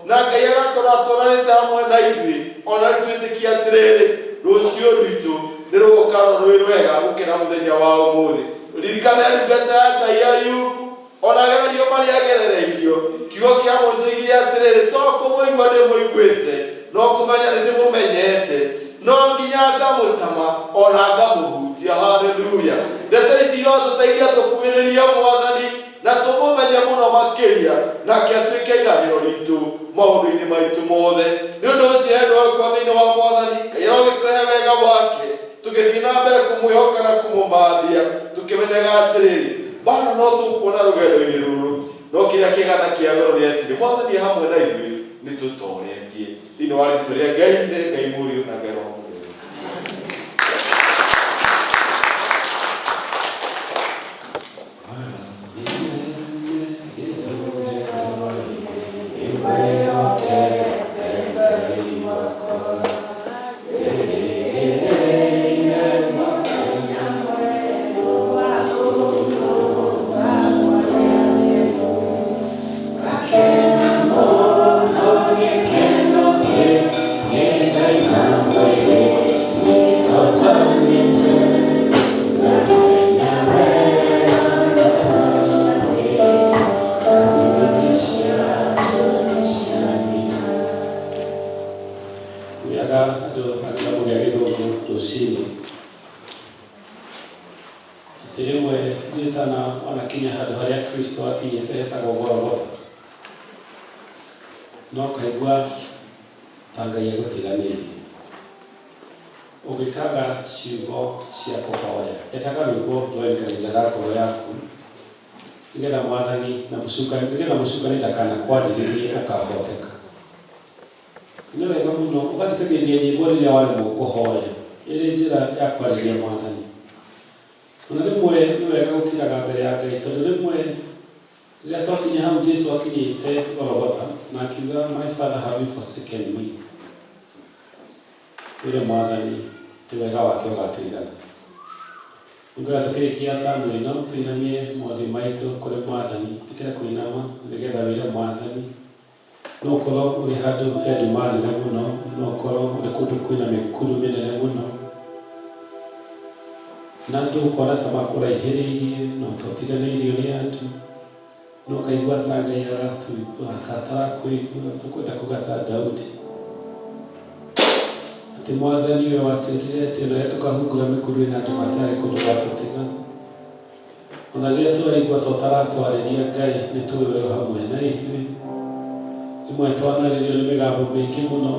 na Ngai agakorwo atwaranĩte hamwe na ithuĩ, ona rĩu twĩtĩkie atĩrĩrĩ, rũciũ rwitũ nĩ rũgũkorwo rwĩ rwega gũkĩra mũthenya wa ũmũthĩ. Ririkana ndungata ya Ngai Ayubu, ona agererio marĩa agerereirio, kiugo kĩa mũico oigire atĩrĩrĩ, to kũmũigua ndĩmũiguĩte, no kũmenya nĩ ndĩmũmenyete, no nginya ngamũcama ona ngamũhutia. Haleluya! Ndeto ici irotũteithia tũkuhĩrĩrie Mwathani na tũmũmenye mũno makĩria, nake atuĩke irahĩro ritũ maũndũ-inĩ maitũ mothe. Nĩ ũndũ ũcio endwa akwa thĩinĩ wa Mwathani, Ngai arogĩtũhe wega wake, tũgĩthiĩ na mbere kũmwĩhoka na kũmũmathia, tũkĩmenyaga atĩrĩrĩ, mbara no tũkuona rũgendo-inĩ rũrũ, no kĩrĩa kĩega na kĩa goro nĩ atĩrĩ, Mwathani e hamwe na ithuĩ, nĩ tũtoretie. Thĩinĩ wa rĩtwa rĩa Ngai Ithe, Ngai Mũriũ na Ngai Roho Mũtheru. Wĩraga andũ a gĩthomo gĩa gĩthũngũ rũcinĩ atĩ rĩmwe nditana wanakinya handũ harĩa Kristo akinyĩte hetagwo Golgotha, no ũkaigua ta Ngai agũtiganĩirie. Ũngĩkaga ciugo cia kũhoya, ethaga rwĩmbo rwa encourage ngoro yaku nĩgetha Mwathani na mũcukani, nĩgetha mũcukani ndakanakwarĩrĩrie ũkahoteka. Nĩ wega mũno ũgathikagĩrĩria nyĩmbo rĩrĩa waremwo kũhoya ĩrĩ njĩra ya kwarĩria Mwathani. Ona rĩmwe nĩ wega gũkiraga mbere ya Ngai tondũ rĩmwe rĩrĩa twakinya hau Jesu akinyĩte Golgotha na akiuga my father have you forsaken me, twĩre Mwathani ti wega wake ũgatũigana. Nĩngwenda tũkĩrĩkia tamu ĩno tũinamie mothiũ maitũ kũrĩ Mwathani, ĩtĩkĩra kũinama nĩgetha wĩre Mwathani. No ũkorwo ũrĩ handũ he nduma nene mũno, no ũkorwo ũrĩ kũndũ kwĩna mĩkuru mĩnene mũno, na andũ ũkona ta makũraihĩrĩirie, no ta ũtiganĩirio nĩ andũ, no ũkaigua ta Ngai aratũigua kana atarakũigua. Tũkwenda kuga ta Daudi, atĩ Mwathani we watwĩrire atĩ ona rĩrĩa tũkahungura mĩkuru ĩna nduma tarĩ kũndũ gwatũtiga. Ona rĩrĩa tũraigua ta ũtaratwarĩria Ngai, nĩ tũĩ ũrĩ o hamwe na ithuĩ. Rĩmwe twanarĩrio nĩ mĩgambo mĩingĩ mũno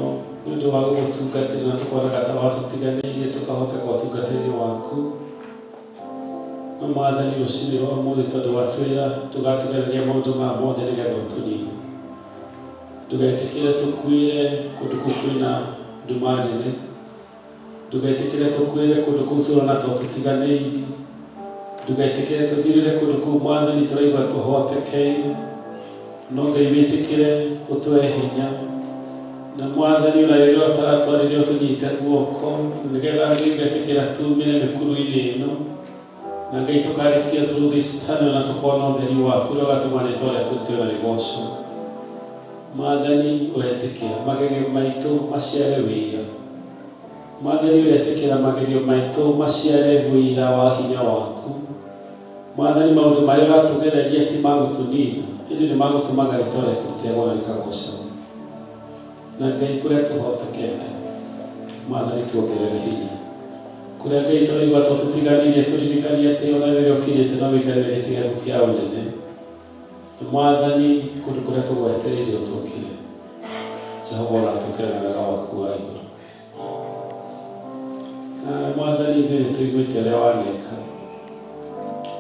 nĩ ũndũ wa gũgũtungatĩra na tũkonaga ta watũtiganĩirie tũkahoteka ũtungatĩri waku. No Mwathani rũcinĩ rwa ũmũthĩ tondũ watwĩra tũgatũgereria maũndũ maya mothe nĩgetha ũtũnine. Ndũgetĩkĩre tũkuĩre kũndũ kũu kwĩna nduma nene. Ndũgetĩkĩre tũkuĩre kũndũ kũu tũrona to tũtiganĩirie. Ndũgetĩkĩre tũthirĩre kũndũ kũu Mwathani tũraigua tũhotekeire. No Ngai wĩtĩkĩre ũtũhe hinya. Na Mwathani ona rĩrĩa ũtaratwarĩria ũtũnyite guoko nĩgetha Ngai ũgetĩkĩra tumĩre mĩkuru-inĩ ĩno. Na Ngai tũkarĩkia through this tunnel na tũkona ũtheri waku ũrĩa ũgatũma rĩtwa rĩaku rĩtĩo na rĩgocwo. Mwathani ũretĩkĩra magerio maitũ maciare wĩira. Mwathani ũretĩkĩra magerio maitũ maciare wĩira wa hinya waku. Mwathani maũndũ marĩa ũratũgereria ti ma gũtũnina, ĩndĩ nĩ magũtũmaga rĩtwa rĩaku rĩtĩagwo na rĩkagocagwo. Na Ngai kũrĩa tũhotekete, Mwathani tuongerere hinya. Kũrĩa Ngai tũraigua to tũtiganĩirie tũririkanie atĩ ona rĩrĩa ũkirĩte no ũikarĩre gĩtĩ gĩaku kĩa ũnene. Na Mwathani kũndũ kũrĩa tũgwetereire ũtũkĩre. Jehova ũratũkĩra na wega waku wa igũrũ. Na Mwathani ithuĩ nĩ tũiguĩte ũrĩa waneka.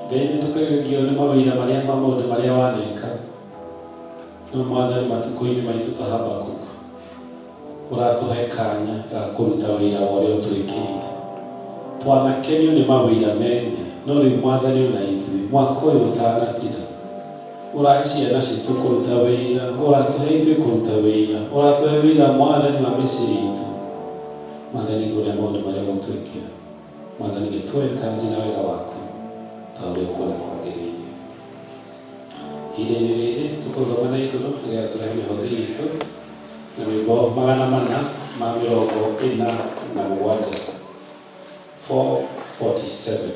Ngai nĩ tũkagegio nĩ mawĩra marĩa ma maũndũ marĩa waneka. No Mwathani matukũ-inĩ maitũ ta Habakuk ũratũhe kanya ga kũruta wĩra wa ũrĩa ũtwĩkĩire. Twanakenio nĩ mawĩra mene, no rĩu Mwathani ona ithuĩ mwaka ũyũ ũtanathira ũrahe ciana citũ kũruta wĩra, ũratũhe ithuĩ kũruta wĩra, ũratũhe wĩra Mwathani wa mĩciĩ itũ. Mwathani igũrũ rĩa maũndũ marĩa ũgũtwĩkĩra. Mwathani gĩtũ encourage na wega waku ta ũrĩa ũkuona kwagĩrĩire. Ihinda-inĩ rĩrĩ tũkũrũgama na igũrũ nĩgetha tũrehe mĩhothi itũ na rwĩmbo 447, 447.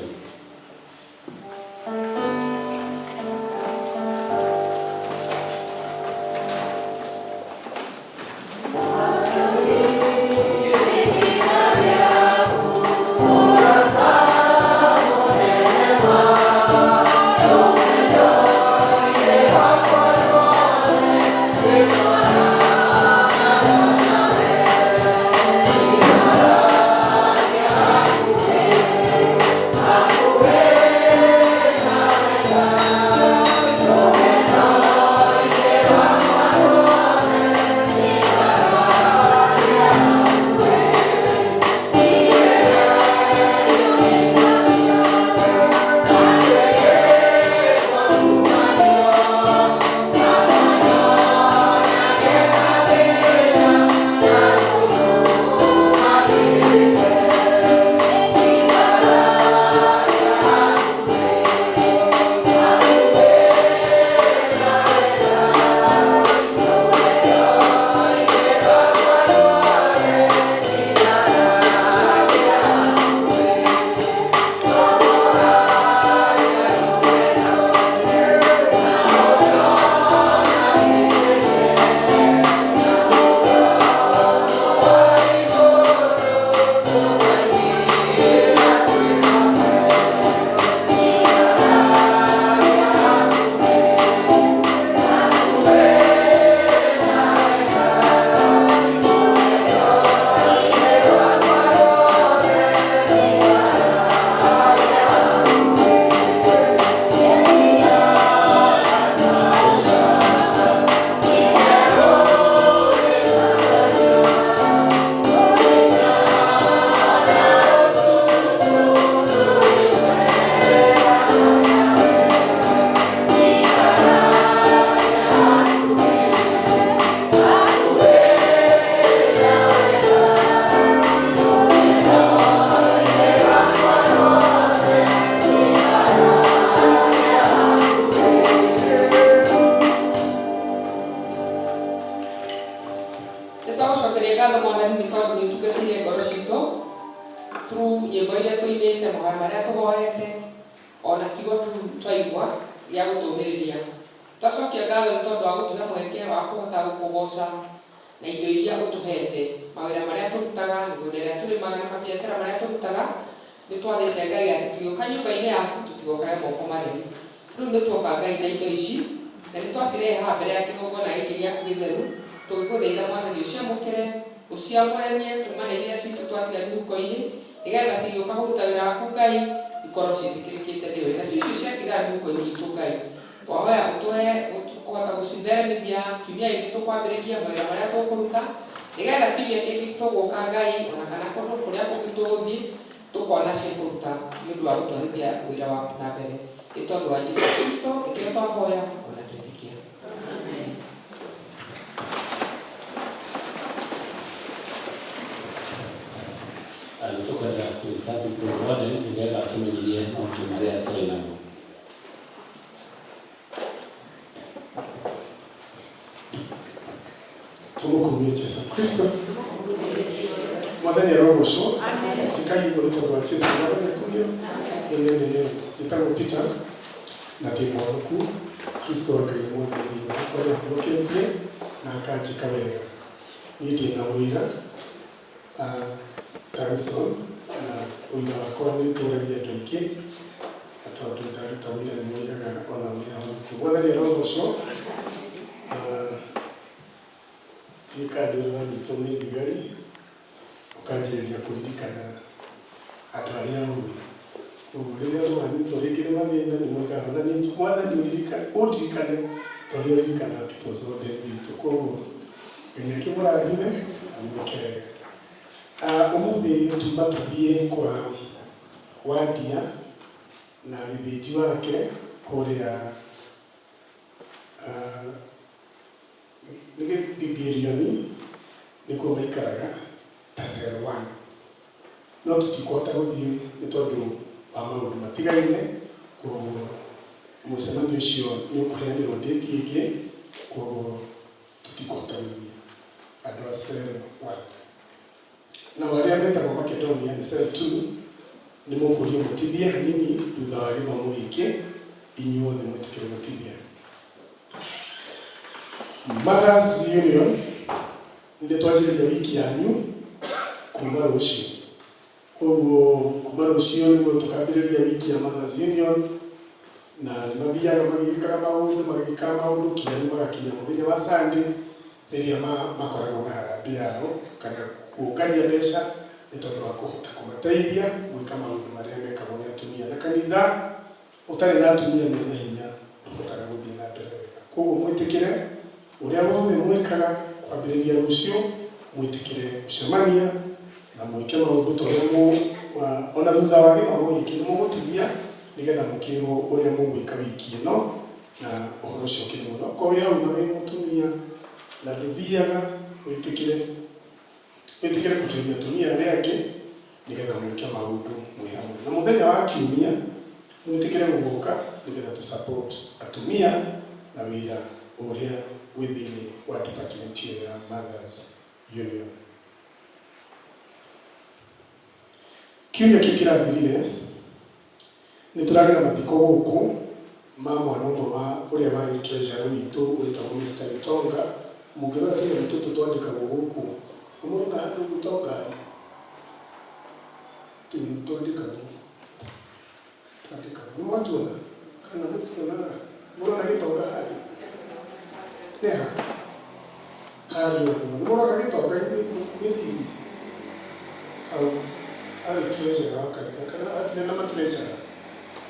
Nĩ twagũcokeria ngatho Mwathani nĩ tondũ nĩ ũtungatĩire ngoro citũ through nyĩmbo iria tũinĩte, mahoya marĩa tũhoete, ona kiugo kĩu twaigua gĩa gũtũmĩrĩria. Twacokia ngatho nĩ tondũ wa gũtũhe mweke wa kũhota gũkũgoca na indo iria ũtũhete, mawĩra marĩa tũrutaga, mĩgũnda ĩrĩa tũrĩmaga na mabiacara marĩa tũrutaga. Nĩ twathĩte Ngai atĩ tũgĩũka nyũmba-inĩ yaku tũtigokage moko matheri. Rĩu nĩ tuoka Ngai na indo ici na nĩ twacirehe haha mbere ya kĩgongona gĩkĩ gĩaku gĩtheru, tũgĩgũthaitha Mwathani ũciamũkĩre, ũciamũranie kuma na iria citũ twatiga mĩhuko-inĩ, nĩgetha cigĩũka kũruta wĩra waku Ngai, Ikorwo ciĩtĩkĩrĩkĩte nĩwe. Nacio icio ciatigara mĩhuko-inĩ itũ, Ngai, twahoya ũtũhe kũhota gũcitheremithia kiumia gĩkĩ tũkwambĩrĩria mawĩra marĩa tũkũruta, nĩgetha kiumia kĩngĩ tũgũka, Ngai, ona kana kũndũ kũrĩa kũngĩ tũgũthiĩ, tũkona cia kũruta nĩ ũndũ wa gũtwarithia wĩra waku na mbere. Nĩ tondũ wa Jesu Kristo nĩkĩo twahoya ona twĩtĩkia. Amen. Nĩ tũkwenda gwĩta People's Warden nĩgetha atũmenyithie maũndũ marĩa tũrĩ namo. Tũmũkumie Jesu Kristo. Mwathani arogocwo. Njĩkai ũguo nĩ tondũ wa Jesu. Mwathani akumio. Amen, amen. Njĩtagwo Peter na ndĩ mũhonoku. Kristo wa Ngai nĩ Mwathani thĩinĩ wakwa, nĩ ahonoketie na akanjĩka wega. Niĩ ndĩ na ũira Danson, na ũira wakwa nĩ ũtũragia andũ aingĩ, na tondũ ndaruta ũira nĩ moigaga onao nĩ ahonoku. Mwathani arogocwo. Ndiũĩ kana nĩ ũrĩ wanyitwo nĩ thigari ũkanjĩrĩria kũririkana andũ arĩa ũĩ. Koguo rĩrĩa andũ manyitwo rĩngĩ nĩ mathĩna nĩ moigaga ona niĩ Mwathani ũririkane, ũndirikane ta ũrĩa ũririkanaga People's Warden witũ. Koguo Ngai akĩmũrathime na amwĩke wega. Ũmũthĩ tuma tũthiĩ kwa Wandia na Gĩthĩnji wake kũrĩa nĩ Gĩthingirioni nĩkuo maikaraga ta cell one. No tũtikũhota gũthiĩ nĩ tondũ wa maũndũ matigaine, kwoguo mũcemanio ũcio nĩ ũkũheanĩrwo date ĩngĩ, kwoguo tũtikũhota gũthiĩ andũ a cell one. Nao arĩa metagwo Makedonia nĩ cell two, nĩ mũkũrio mũtithie hanini thutha wa gĩthomo gĩkĩ, inyuothe mwĩtĩkĩre gũtithia. Mothers Union, nĩ twanjĩrĩria wiki yanyu kuma rũciũ. Kwoguo kuma rũciũ nĩguo tũkambĩrĩria wiki ya Mothers Union, na nĩ mathiaga magĩkaga maũndũ, magĩkaga maũndũ kinya rĩu magakinya mũthenya wa Sunday rĩrĩa makoragwo na harambee yao kana kũngania mbeca nĩ tondũ wa kũhota kũmateithia gwĩka maũndũ marĩa mekagwo nĩ atumia. Na kanitha ũtarĩ na atumia mena hinya ndũhotaga gũthiĩ na mbere wega. Kwoguo mwĩtĩkĩre ũrĩa wothe mwĩkaga kwambĩrĩria rũciũ, mwĩtĩkĩre gũcemania na mwĩke maũndũ ta ũrĩa mũ, ona thutha wa gĩthomo gĩkĩ nĩ mũgũtithia nĩgetha mũkĩrwo ũrĩa mũgwĩka wiki ĩno, na ũhoro ũcio ũkĩrĩ mwega. Okorwo wĩ hau na wĩ mũtumia na ndũthiaga, wĩtĩkĩre wĩtĩkĩre kũteithia atumia arĩa angĩ nĩgetha mwĩke maũndũ mwĩ hamwe. Na mũthenya wa kiumia mwĩtĩkĩre gũgoka nĩgetha tũ support atumia na wĩra ũrĩa wĩ thĩinĩ wa department ĩyo ya Mothers Union. Kiumia kĩu kĩrathirire nĩ tũrarĩ na mathiko gũkũ ma mwana ũmwe wa ũrĩa warĩ treasurer witũ wĩtagwo Mr. Gitonga. Mũngĩrora tũnyamũ tũtũ twandĩkagwo gũkũ, nĩ mũrona handũ Gitonga arĩ? Tũnyamũ twandĩkagwo, twandĩkagwo. Nĩ mwatuona kana mũtionaga? Mũrona Gitonga handũ? Nĩ ha? Harĩa ũguo. Nĩ mũrona Gitonga inyuĩ gĩthithi? Hau arĩ treasurer wa kanitha kana hatirĩ na matreasurer?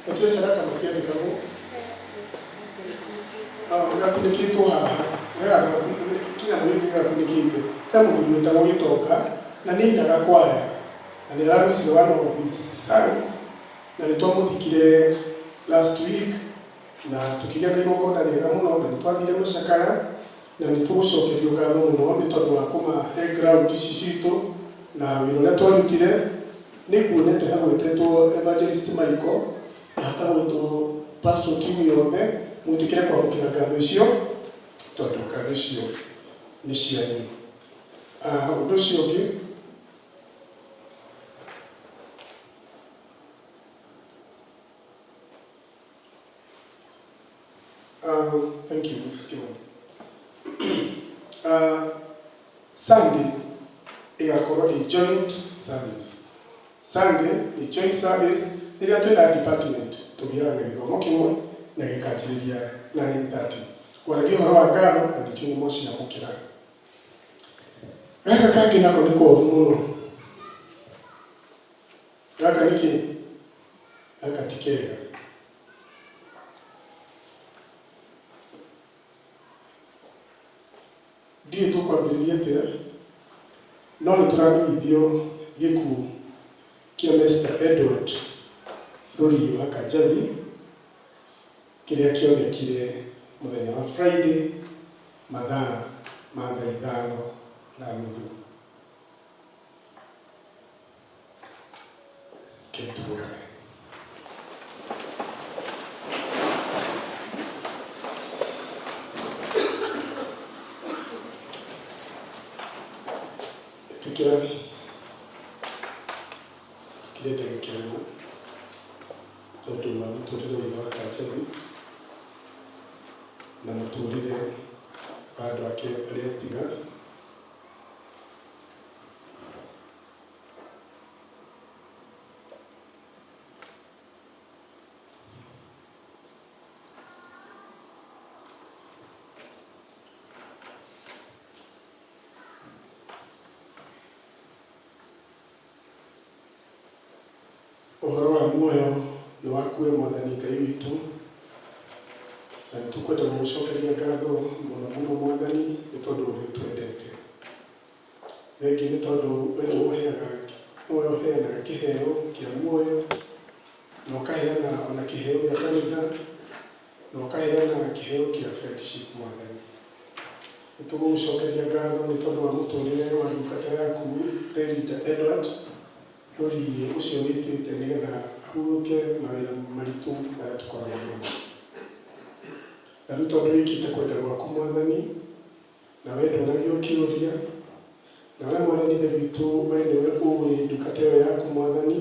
Matreasurer ta matiandĩkagwo? Gakunĩkĩtwo haha. He handũ kĩnyamũ gĩkĩ gakunĩkĩte. He mũthuri wĩtagwo Gĩtonga na nĩ ainaga kwaya na nĩ ararucire one of his sons na nĩ twamũthikire last week na tũkĩgĩa na igongona rĩega mũno na nĩ twathire mũcakaya na nĩ tũgũcokerio ngatho mũno nĩ tondũ wa kũmahe ground ici citũ na wĩra ũrĩa twarutire. Nĩ nguonete hagwetetwo Evangelist Michael na hakagwetwo pastoral team yothe, mwĩtĩkĩre kwamũkĩra ngatho icio tondũ ngatho icio nĩ cianyu. Ũndũ ũcio ũngĩ, Thank you, Mrs. Kimani. Sunday ĩgakorwo ĩ joint service. Sunday nĩ joint service rĩrĩa twĩna department tũgĩaga na gĩthomo kĩmwe na gĩkanjĩrĩria 9:30. Kwaragia ũhoro wa ngatho na ningĩ nĩ mũciamũkĩra. Gaka kangĩ nako nĩ koru mũno. Gaka nĩ kĩ? Gaka ti kega. Ndiũĩ tũkwambĩrĩria atĩa, no nĩ tũramenyithio gĩkuũ kĩa Mr. Edward Rũriĩ wa Kanjathi kĩrĩa kĩonekire mũthenya wa Friday mathaa ma thaa 5:30. Rekei tũrũgame. Ĩtĩkĩra tũkire ndagĩka ĩmwe tondũ wa mũtũrĩre wa ithe wa Kanjathi na mũtũrĩre wa andũ ake arĩa atiga. Ũhoro wa muoyo nĩ waku we Mwathani Ngai witũ, na nĩ tũkwenda gũgũcokeria ngatho mũno mũno Mwathani nĩ tondũ ũrĩa ũtwendete. Thengiũ nĩ tondũ we nĩwe ũheaga nĩwe ũheanaga kĩheo kĩa muoyo, na ũkaheana ona kĩheo gĩa kanitha, na ũkaheana kĩheo kĩa friendship Mwathani. Nĩ tũgũgũcokeria ngatho nĩ tondũ wa mũtũrĩre wa ndungata yaku Relinda Edward Rũriĩ ũcio wĩtĩte nĩgetha ahurũke mawĩra maritũ marĩa tũkoragwo namo. Na rĩu tondũ wĩkĩte kwenda gwaku Mwathani, na we ndũragio kĩũria, na we Mwathani Ithe witũ we nĩwe ũĩ ndungata ĩyo yaku Mwathani,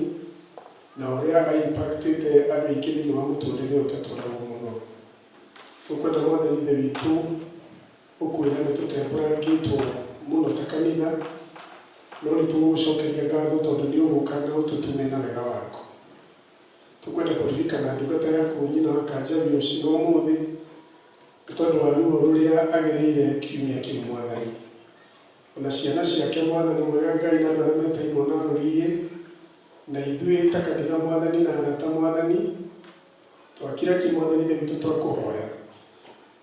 na ũrĩa a impactĩte andũ aingĩ thĩinĩ wa mũtũrĩre ũyũ ũtatũragwo mũno. Tũkwenda Mwathani Ithe witũ gũkwĩra nĩ tũtembũrangĩtwo mũno ta kanitha, no nĩ tũgũgũcokeria ngatho tondũ nĩ ũgũka na ũtũtume na wega waku. Tũkwenda kũririkana ndungata yaku nyina wa Kanjabi rũcinĩ rwa ũmũthĩ nĩ tondũ wa ruo rũrĩa agereire kiumia kĩu Mwathani. Ona ciana ciake Mwathani mwega Ngai na andũ arĩa metainwo na Rũriĩ na ithuĩ ta kanitha Mwathani na arata Mwathani, twakira ki Mwathani Ithe witũ twakũhoya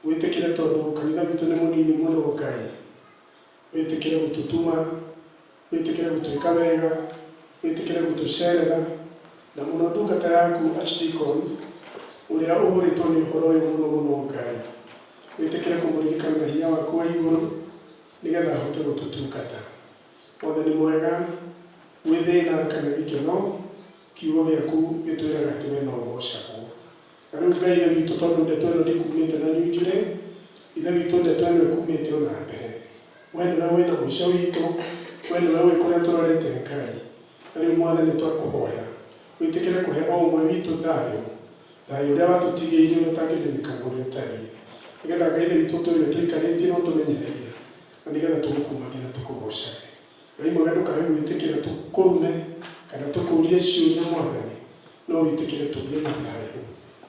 wĩtĩkĩre tondũ kanitha witũ nĩ mũnini mũno Ngai. Wĩtĩkĩre gũtũtuma, wĩtĩkĩre gũtwĩka wega, wĩtĩkĩre gũtũcerera, na mũno ndungata yaku Archdeacon ũrĩa ũhũrĩtwo nĩ ũhoro ũyũ mũno mũno Ngai. Wĩtĩkĩre kũmũririkana na hinya waku wa igũrũ nĩgetha ahote gũtũtungata. Mwathani mwega, gwĩ thĩna kana gĩkeno, kiugo gĩaku gĩtwĩraga atĩ we no ũgocagwo. Na rĩu Ngai Ithe witũ tondũ ndeto ĩno ndĩkumĩte na nyunjurĩ, Ithe witũ ndeto ĩno ĩkumĩte o na mbere. We nĩwe wĩna mũico witũ, we nĩwe ũĩ kũrĩa tũrorete Ngai. Na rĩu Mwathani twakũhoya wĩtĩkĩre kũhe o ũmwe witũ thayũ, thayũ ũrĩa watũtigĩire ũrĩa ũtangĩmenyeka na ũrĩa ũtariĩ. Nĩgetha Ngai Ithe witũ ũtũũre ũtũikarĩtie na ũtũmenyereire, na nĩgetha tũgũkumagie na tũkũgocage. Ngai mwega ndũkae gwĩtĩkĩra tũkũrume kana tũkũrie ciũria Mwathani, no wĩtĩkĩre tũgĩe na thayũ,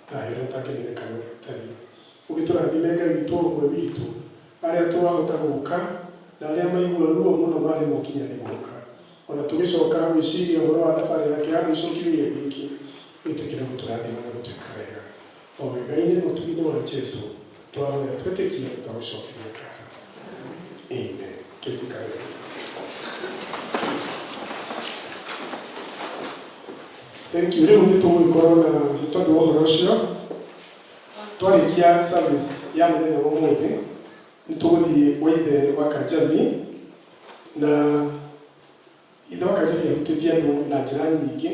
thayũ ũrĩa ũtangĩmenyeka na ũrĩa ũtariĩ. Ũgĩtũrathime Ngai witũ o ũmwe witũ, arĩa twahota gũka na arĩa maigua ruo mũno maremwo kinya nĩ gũka. Ona tũgĩcoka gwĩciria ũhoro wa thabarĩ yake ya mũico kiumia gĩkĩ, wĩtĩkĩre gũtũrathima na gũtwĩka wega. O wega-inĩ na ũtugi-inĩ wa Jesu, twahoya twetĩkia na twagũcokeria ngatho. Amen. Kĩtĩka wega. Thank you. Rĩu nĩ tũgũgĩkorwo na nĩ tondũ wa ũhoro ũcio twarĩkia service ya mũthenya wa ũmũthĩ nĩ tũgũthiĩ gwa ithe wa Kanjabi na ithe wa Kanjabi ahutĩtie andũ na njĩra nyingĩ.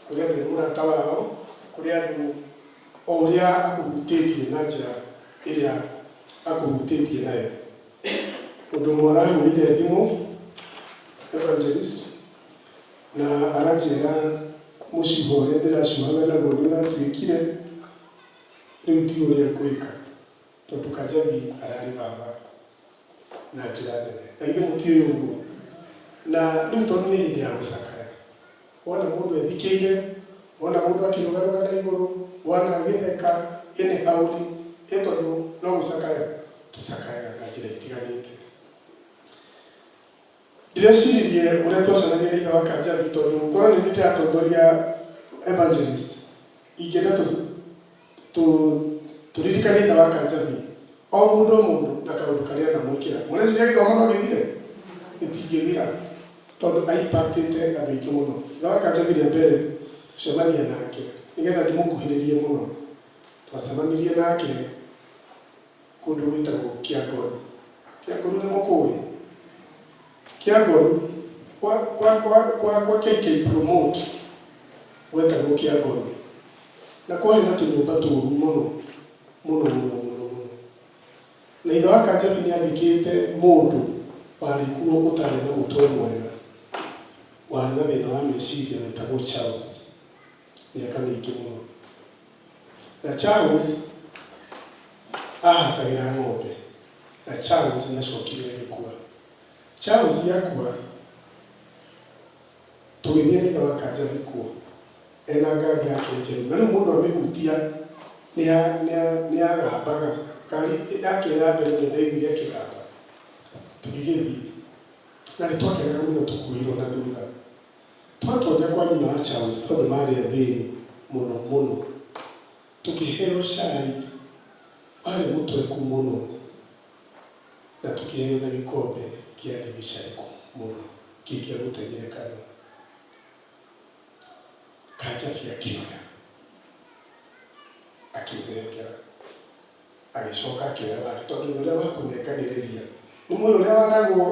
Kũrĩ andũ nĩ mũrata wao, kũrĩ andũ o ũrĩa akũhutĩtie na njĩra ĩrĩa akũhutĩtie nayo. Mũndũ ũmwe arahũrĩire thimũ evangelist na aranjĩra mũcuho ũrĩa ndĩracuhaga naguo nĩ ũratuĩkire, rĩu ndiũĩ ũrĩa ngwĩka tondũ Kanjabi ararĩ baba na njĩra nene. Na githĩ mũtiũĩ ũguo? Na rĩu tondũ nĩ hĩndĩ ya gũcakaya, wona mũndũ ethikĩire, wona mũndũ akĩrũgarũga na igũrũ, wona agĩtheka, anyhow rĩ, ĩ tondũ no gũcakaya tũcakayaga na njĩra itiganĩte. Ndĩreciririe ũrĩa twacemanirie na ithe wa Kanjabi tondũ korwo nĩ niĩ ndĩratongoria evangelist, Ingĩenda tũririkane ithe wa Kanjabi, o mũndũ o mũndũ na kaũndũ karĩa anamwĩkĩra. Mũreciria gĩthomo no gĩthire? Gĩtingĩthira, tondũ aimpactĩte andũ aingĩ mũno. Ithe wa Kanjabi rĩa mbere gũcemania nake, nĩgetha ndĩmũkuhĩrĩrie mũno, twacemanirie nake kũndũ gwĩtagwo Kĩangoru. Kĩangoru nĩ mũkũĩ? Kĩangoru kwa KK Promote gwetagwo Kĩangoru, na kwarĩ na tũnyũmba tũũru mũno mũno mũno mũno mũno, na ithe wa Kanjabi nĩ andĩkĩte mũndũ warĩ kuo ũtarĩ na mũtwe mwega, warĩ na thĩna wa meciria, wetagwo Charles, mĩaka mĩingĩ mũno. Na Charles ahatagĩra ng'ombe, na Charles nĩ acokire agĩkua. Charles akua, tũgĩthiĩ na ithe wa Kanjabi kuo ena ngari yake njerũ, na rĩu mũndũ amĩhutia nĩ agambaga. Ngari yake ya mbere nĩyo ndaiguire ĩkĩgamba. Tũgĩgĩthiĩ na nĩ twakenaga mũno tũkuĩirwo na thutha. Twatonya kwa nyina wa Charles, tondũ marĩ athĩni mũno mũno, tũkĩheo cai warĩ mũtweku mũno, na tũkĩheo na gĩkombe kĩarĩ gĩcarĩku mũno kĩngĩagũtemire kanua. Kanjabi akĩoya akĩnengera, agĩcoka akĩoya wake, tondũ nĩ ũrĩa wa kũnenganĩrĩria. Nĩ mũĩ ũrĩa waragwo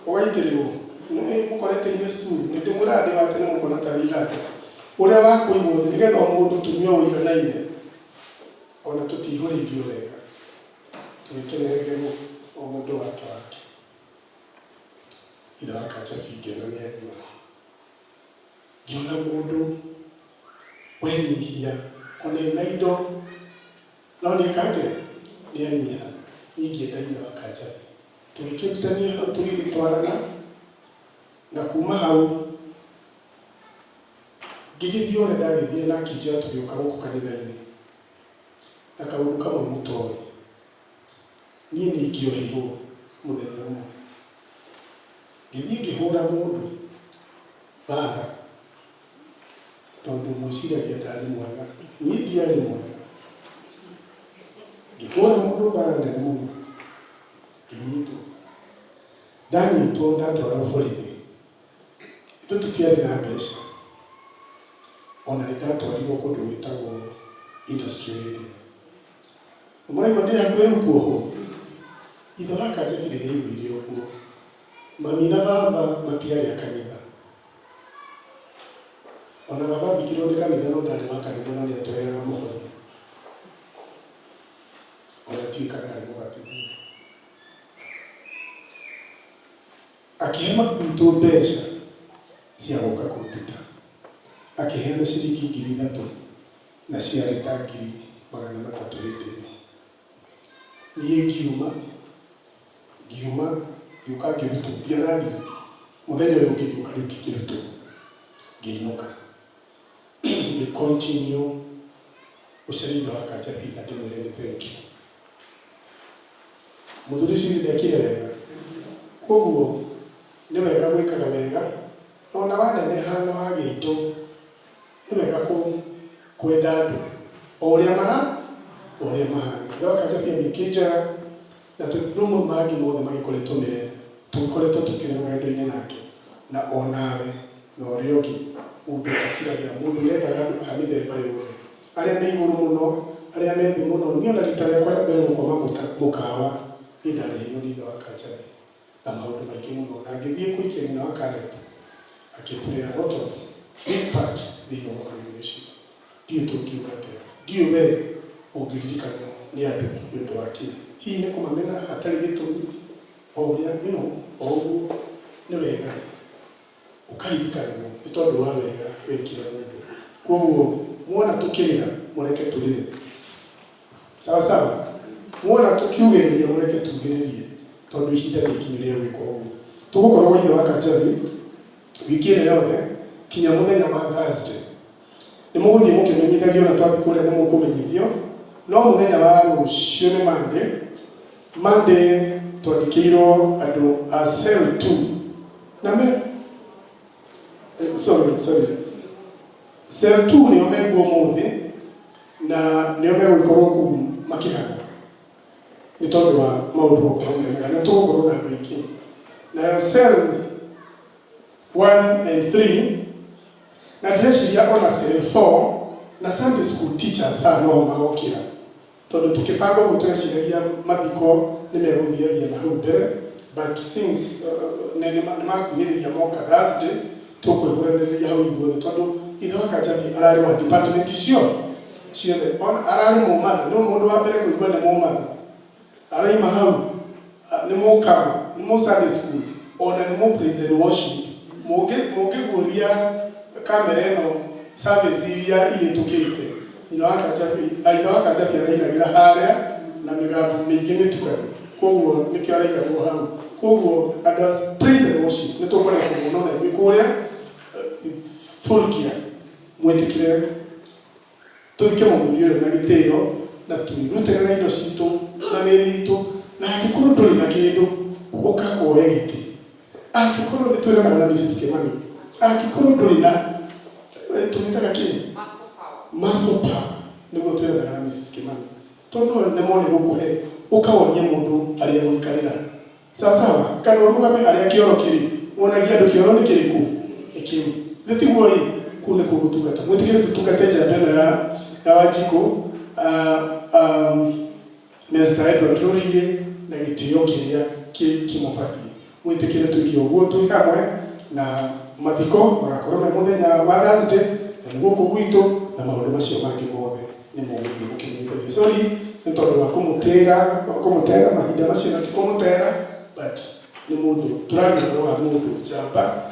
ũgaitĩrĩrwo, nĩ mũkorete inyuĩ cukuru, nĩ ndĩmwĩraga ndĩ wa tene, mũkona tarĩ ithako, ũrĩa wa kũigwo thĩ nĩgetha o mũndũ tũnyue ũiganaine. Ona tũtiihũrĩirio wega, tũgĩkĩnengerwo o mũndũ wake wake. Ithe wa Kanjabi ngĩona nĩ anyua, ngĩona mũndũ wenyihia ona ena indo, no nĩ eka atĩa? Nĩ anyiha. Niĩ ngĩenda ithe wa Kanjabi, tũgĩkĩrutania hau, tũgĩgĩtwarana, na kuma hau ngĩgĩthiĩ ũrĩa ndagĩthire, na akĩnjoya tũgĩũka gũkũ kanitha-inĩ. Na kaũndũ kamwe mũtoĩ, niĩ nĩ ingĩohirwo mũthenya ũmwe, ngĩthiĩ ngĩhũra mũndũ mbara, tondũ mwĩciragia ndarĩ mwega, niĩ ndiarĩ mwega. Ngĩhũra mũndũ mbara nene mũno, ngĩnyitwo. Ndanyitwo, ndatwarwo borithi. Ithuĩ tũtiarĩ na mbeca. Ona nĩ ndatwarirwo kũndũ gwĩtagwo Industrial Area. Mũraigua ndĩ hakuhĩ rĩu kuohwo. Ithe wa Kanjabi rĩrĩa aiguire ũguo, mami na baba matiarĩ a kanitha. Ona baba athikirwo nĩ kanitha, no ndarĩ wa kanitha, no nĩ atũheaga mũhothi. Ona ndiũĩ kana arĩ mũbatithie. Akĩhe mami witũ mbeca cia gũka kũnduta. Akĩheana ciringi 3000, na ciarĩ ta 300,000 hĩndĩ ĩyo. Niĩ ngiuma ngĩũka ngĩrutwo, ndiararire. Mũthenya ũyũ ũngĩ ngĩũka rĩu ngĩkĩrutwo, ngĩinũka. Ngĩ continue gũcaria ithe wa Kanjabi na ndĩmwĩre nĩ thank you. Mũthuri ũcio ndekire wega. Koguo nĩ wega gwĩkaga wega, na ona waneneha na wagĩa indo, nĩ wega kwenda andũ o ũrĩa mara o ũrĩa mahana. Ithe wa Kanjabi agĩkĩnjoya, na rĩu mau mangĩ mothe magĩkoretwo me tũgĩkoretwo tũkĩrĩ rũgendo-inĩ nake, na onawe na ũrĩa ũngĩ, mũndũ ũtakiragia, mũndũ ũrendaga andũ a mĩthemba yothe, arĩa me igũrũ mũno, arĩa me thĩ mũno. Niĩ ona rita rĩakwa rĩa mbere gũkoma mũkawa, niĩ ndarĩhĩirwo nĩ ithe wa Kanjabi na maũndũ maingĩ mũno, na ngĩthiĩ kũikia nyina wa Caleb akĩ play a lot of big part thĩinĩ wa ũhoro-inĩ ũcio. Ndiũĩ tũngiuga atĩa, ndiũĩ we ũngĩririkanwo nĩ andũ nĩ ũndũ wa kĩ, hihi nĩ kũmamena hatarĩ gĩtũmi, o ũrĩa o ũguo. Nĩ wega ũkaririkanwo nĩ tondũ wa wega wekire mũndũ. Koguo muona tũkĩrĩra, mũreke tũrĩre, sawa sawa. Muona tũkiugĩrĩria, mũreke tugĩrĩrie, tondũ ihinda nĩ ikinyu rĩa gwĩka ũguo. Tũgũkorwo gwa ithe wa Kanjabi wiki ĩno yothe kinya mũthenya wa Thursday. Nĩ mũgũthiĩ mũkĩmenyithagio, na twathiĩ kũrĩa nĩ mũkũmenyithio, no mũthenya wa rũciũ nĩ Monday. Monday twandĩkĩirwo andũ a cell 2 na me sorry, sorry. Cell 2 nĩo mekuo ũmũthĩ na nĩo megũgĩkorwo kũu makĩhang'o nĩ tondũ wa maũndũ gũkorwo me mega, nĩ tũgũkorwo na andũ aingĩ. Nayo cell 1 and 3 na ndĩreciria ona cell 4 na Sunday school teachers haha noho magokĩra, tondũ tũkĩbanga ũguo tũreciragia mathiko nĩ megũthiathia na hau mbere, but since nĩ makuhĩrĩria moka Thursday, tũkwĩhũranĩrĩria hau ithuothe, tondũ ithe wa Kanjabi ararĩ wa department icio ciothe, ona ararĩ mũmatha, nĩ mũndũ wa mbere kũigua nĩ mũmatha, araima hau nĩ mũkama, nĩ mũ Sunday school, ona nĩ mũ praise and worship. Mũngĩguũria kamera ĩno service iria ihĩtũkĩte, nyina wa Kanjabi, ithe wa Kanjabi arainagĩra harĩa na mĩgambo mĩingĩ mĩtukanu, koguo nĩkĩo araigagwo hau. Koguo andũ a praise and worship nĩ tũkwenda kũmuona na ithuĩ kũrĩa full gear. Mwĩtĩkĩre tũthike mũthuri ũyũ na gĩtĩo na twĩrutĩre na indo citũ na mĩĩrĩ itũ, na angĩkorwo ndũrĩ na kĩndũ, ũka woe gĩtĩ. Angĩkorwo nĩ twĩranaga na Mrs. Kimani, angĩkorwo ndũrĩ na tũmĩtaga kĩ muscle power, nĩguo twĩranaga na Mrs. Kimani, tondũ no nemwo nĩ gũkũhe, ũkawonie mũndũ harĩa gũikarĩra sawa sawa, kana ũrũgame harĩa kĩoro kĩrĩ, wonagia andũ kĩoro nĩ kĩrĩkũ, nĩ kĩu nĩ tiguo ĩ kũu nĩkuo gũtungata. Mwĩtĩkĩre tũtungate njamba ĩno ya Wanjikũ, Mr. Edward Rũriĩ, na gĩtĩo kĩrĩa kĩmũbatiĩ. Mwĩtĩkĩre twĩke ũguo twĩ hamwe, na mathiko magakorwo me mũthenya wa Thursday, na nĩ gũkũ gwitũ, na maũndũ macio mangĩ mothe nĩ mũgũthiĩ mũkĩmenyithagio. Sorry nĩ tondũ wa kũmũtĩra kũmũtera mahinda macio, na ti kũmũtera, but nĩ mũndũ tũraria ũhoro wa mũndũ njamba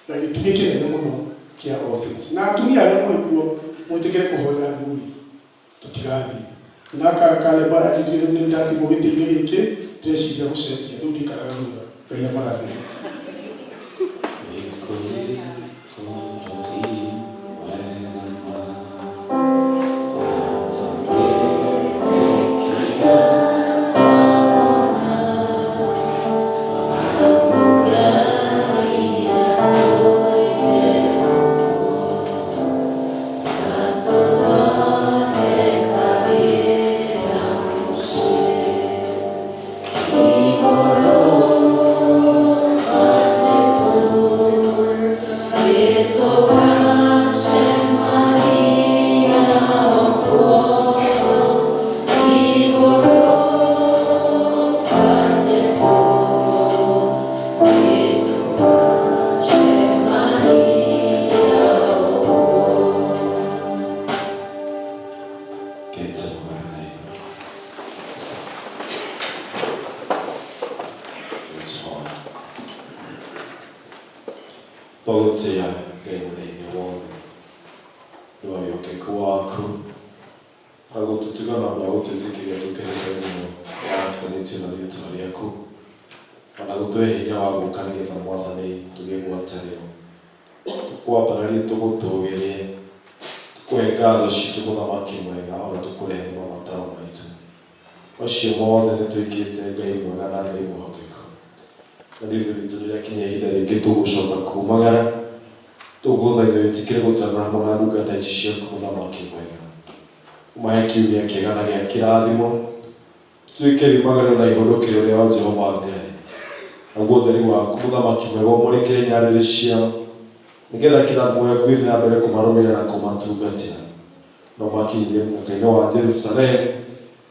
na gĩtugĩ kĩnene mũno kĩa All Saints. Na atumia arĩa mwĩ kuo, mwĩtĩkĩre kũhoera athuri tũtigathiĩ na Kaleb aranjĩrire rĩu nĩ ndatigwo gĩtĩ-inĩ gĩkĩ, ndĩreciria gũcenjia rĩu ndikaraga thutha. Ngai amũrathime. Twagũtĩĩa Ngai mũnene wothe nĩ wa wĩhokeku waku na gũtũtuga na ũndũ wa gũtwĩtĩkĩria tũke hekarũ-inĩ ĩno yatanĩtio na rĩĩtwa rĩaku, ona gũtũhe hinya wa gũka nĩgetha Mwathani tũgĩe ngwatanĩro, tũkwambararie, tũgũtũgĩrie, tũkũhe ngatho citũ mũthamaki mwega, ona tũkũrehere mabataro maitũ macio mothe nĩ twĩkĩte Ngai mwega na Ngai mwĩhokeku. Na nĩ ithuĩ witũ rĩrĩa kinya ihinda rĩngĩ tũgũcoka kumagara, tũgũthaitha wĩtĩkĩre gũtana hamwe na ndungata ici ciaku mũthamaki mwega, ũmahe kiumia kĩega na gĩa kĩrathimo, tuĩke riumagario na ihũndũkĩro rĩao Jehova Ngai, naguo ũtheri waku mũthamaki mwega ũmũrĩkĩre nyarĩrĩ ciao, nĩgetha kĩrathimo gĩaku gĩthiĩ na mbere kũmarũmĩrĩra na kũmatungatĩra, no makinyithie mũhaka-inĩ wa Jerusalemu,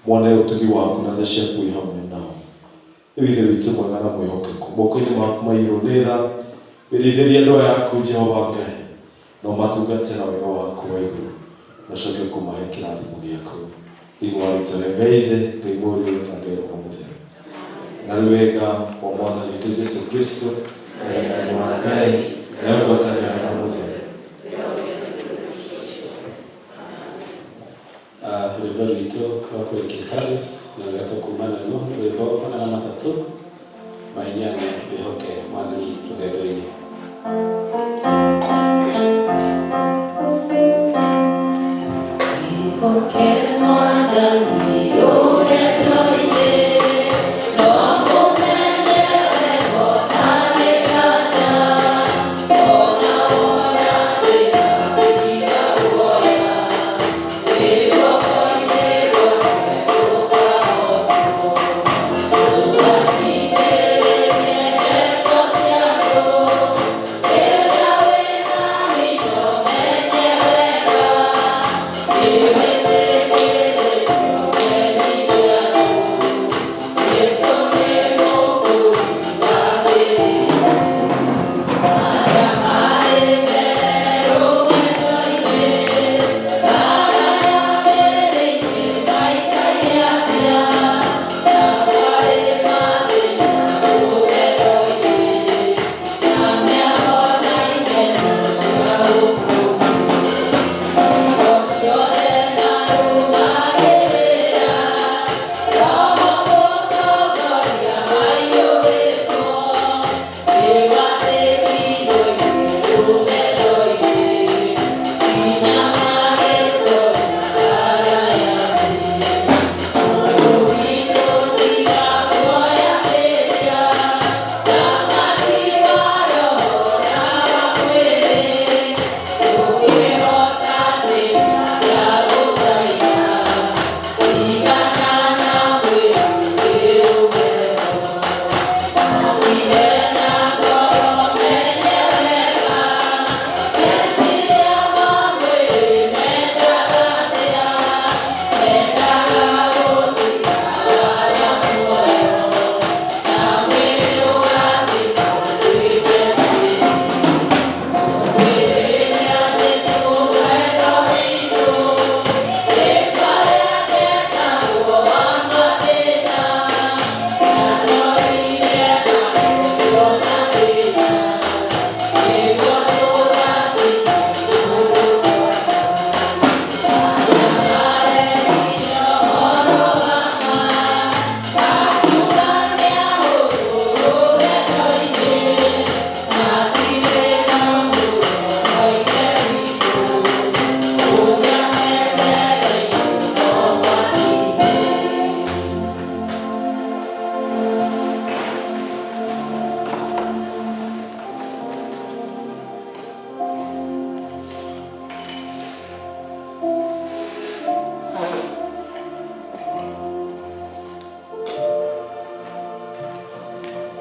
mone ũtugi waku na tha ciaku i hamwe nao. Rĩu Ithe witũ mwega na mwĩhokeku, moko-inĩ maku maiyũrwo nĩ tha, wĩrĩithĩrie andũ aya aku Jehova Ngai, na ũmatungate na wega waku wa igũrũ, na ũcoke kũmahe kĩrathimo gĩaku. Thĩinĩ wa rĩĩtwa rĩa Ngai Ithe, Ngai Mũriũ, na Ngai Roho Mũtheru. Na rĩu wega wa Mwathani witũ Jesu Kristo, na wendani wa Ngai, nayo ngwatanĩro ya Roho Mũtheru. Rwĩmbo rwitũ rwa kũrĩkia service na rũrĩa tũkuma naruo, rwĩmbo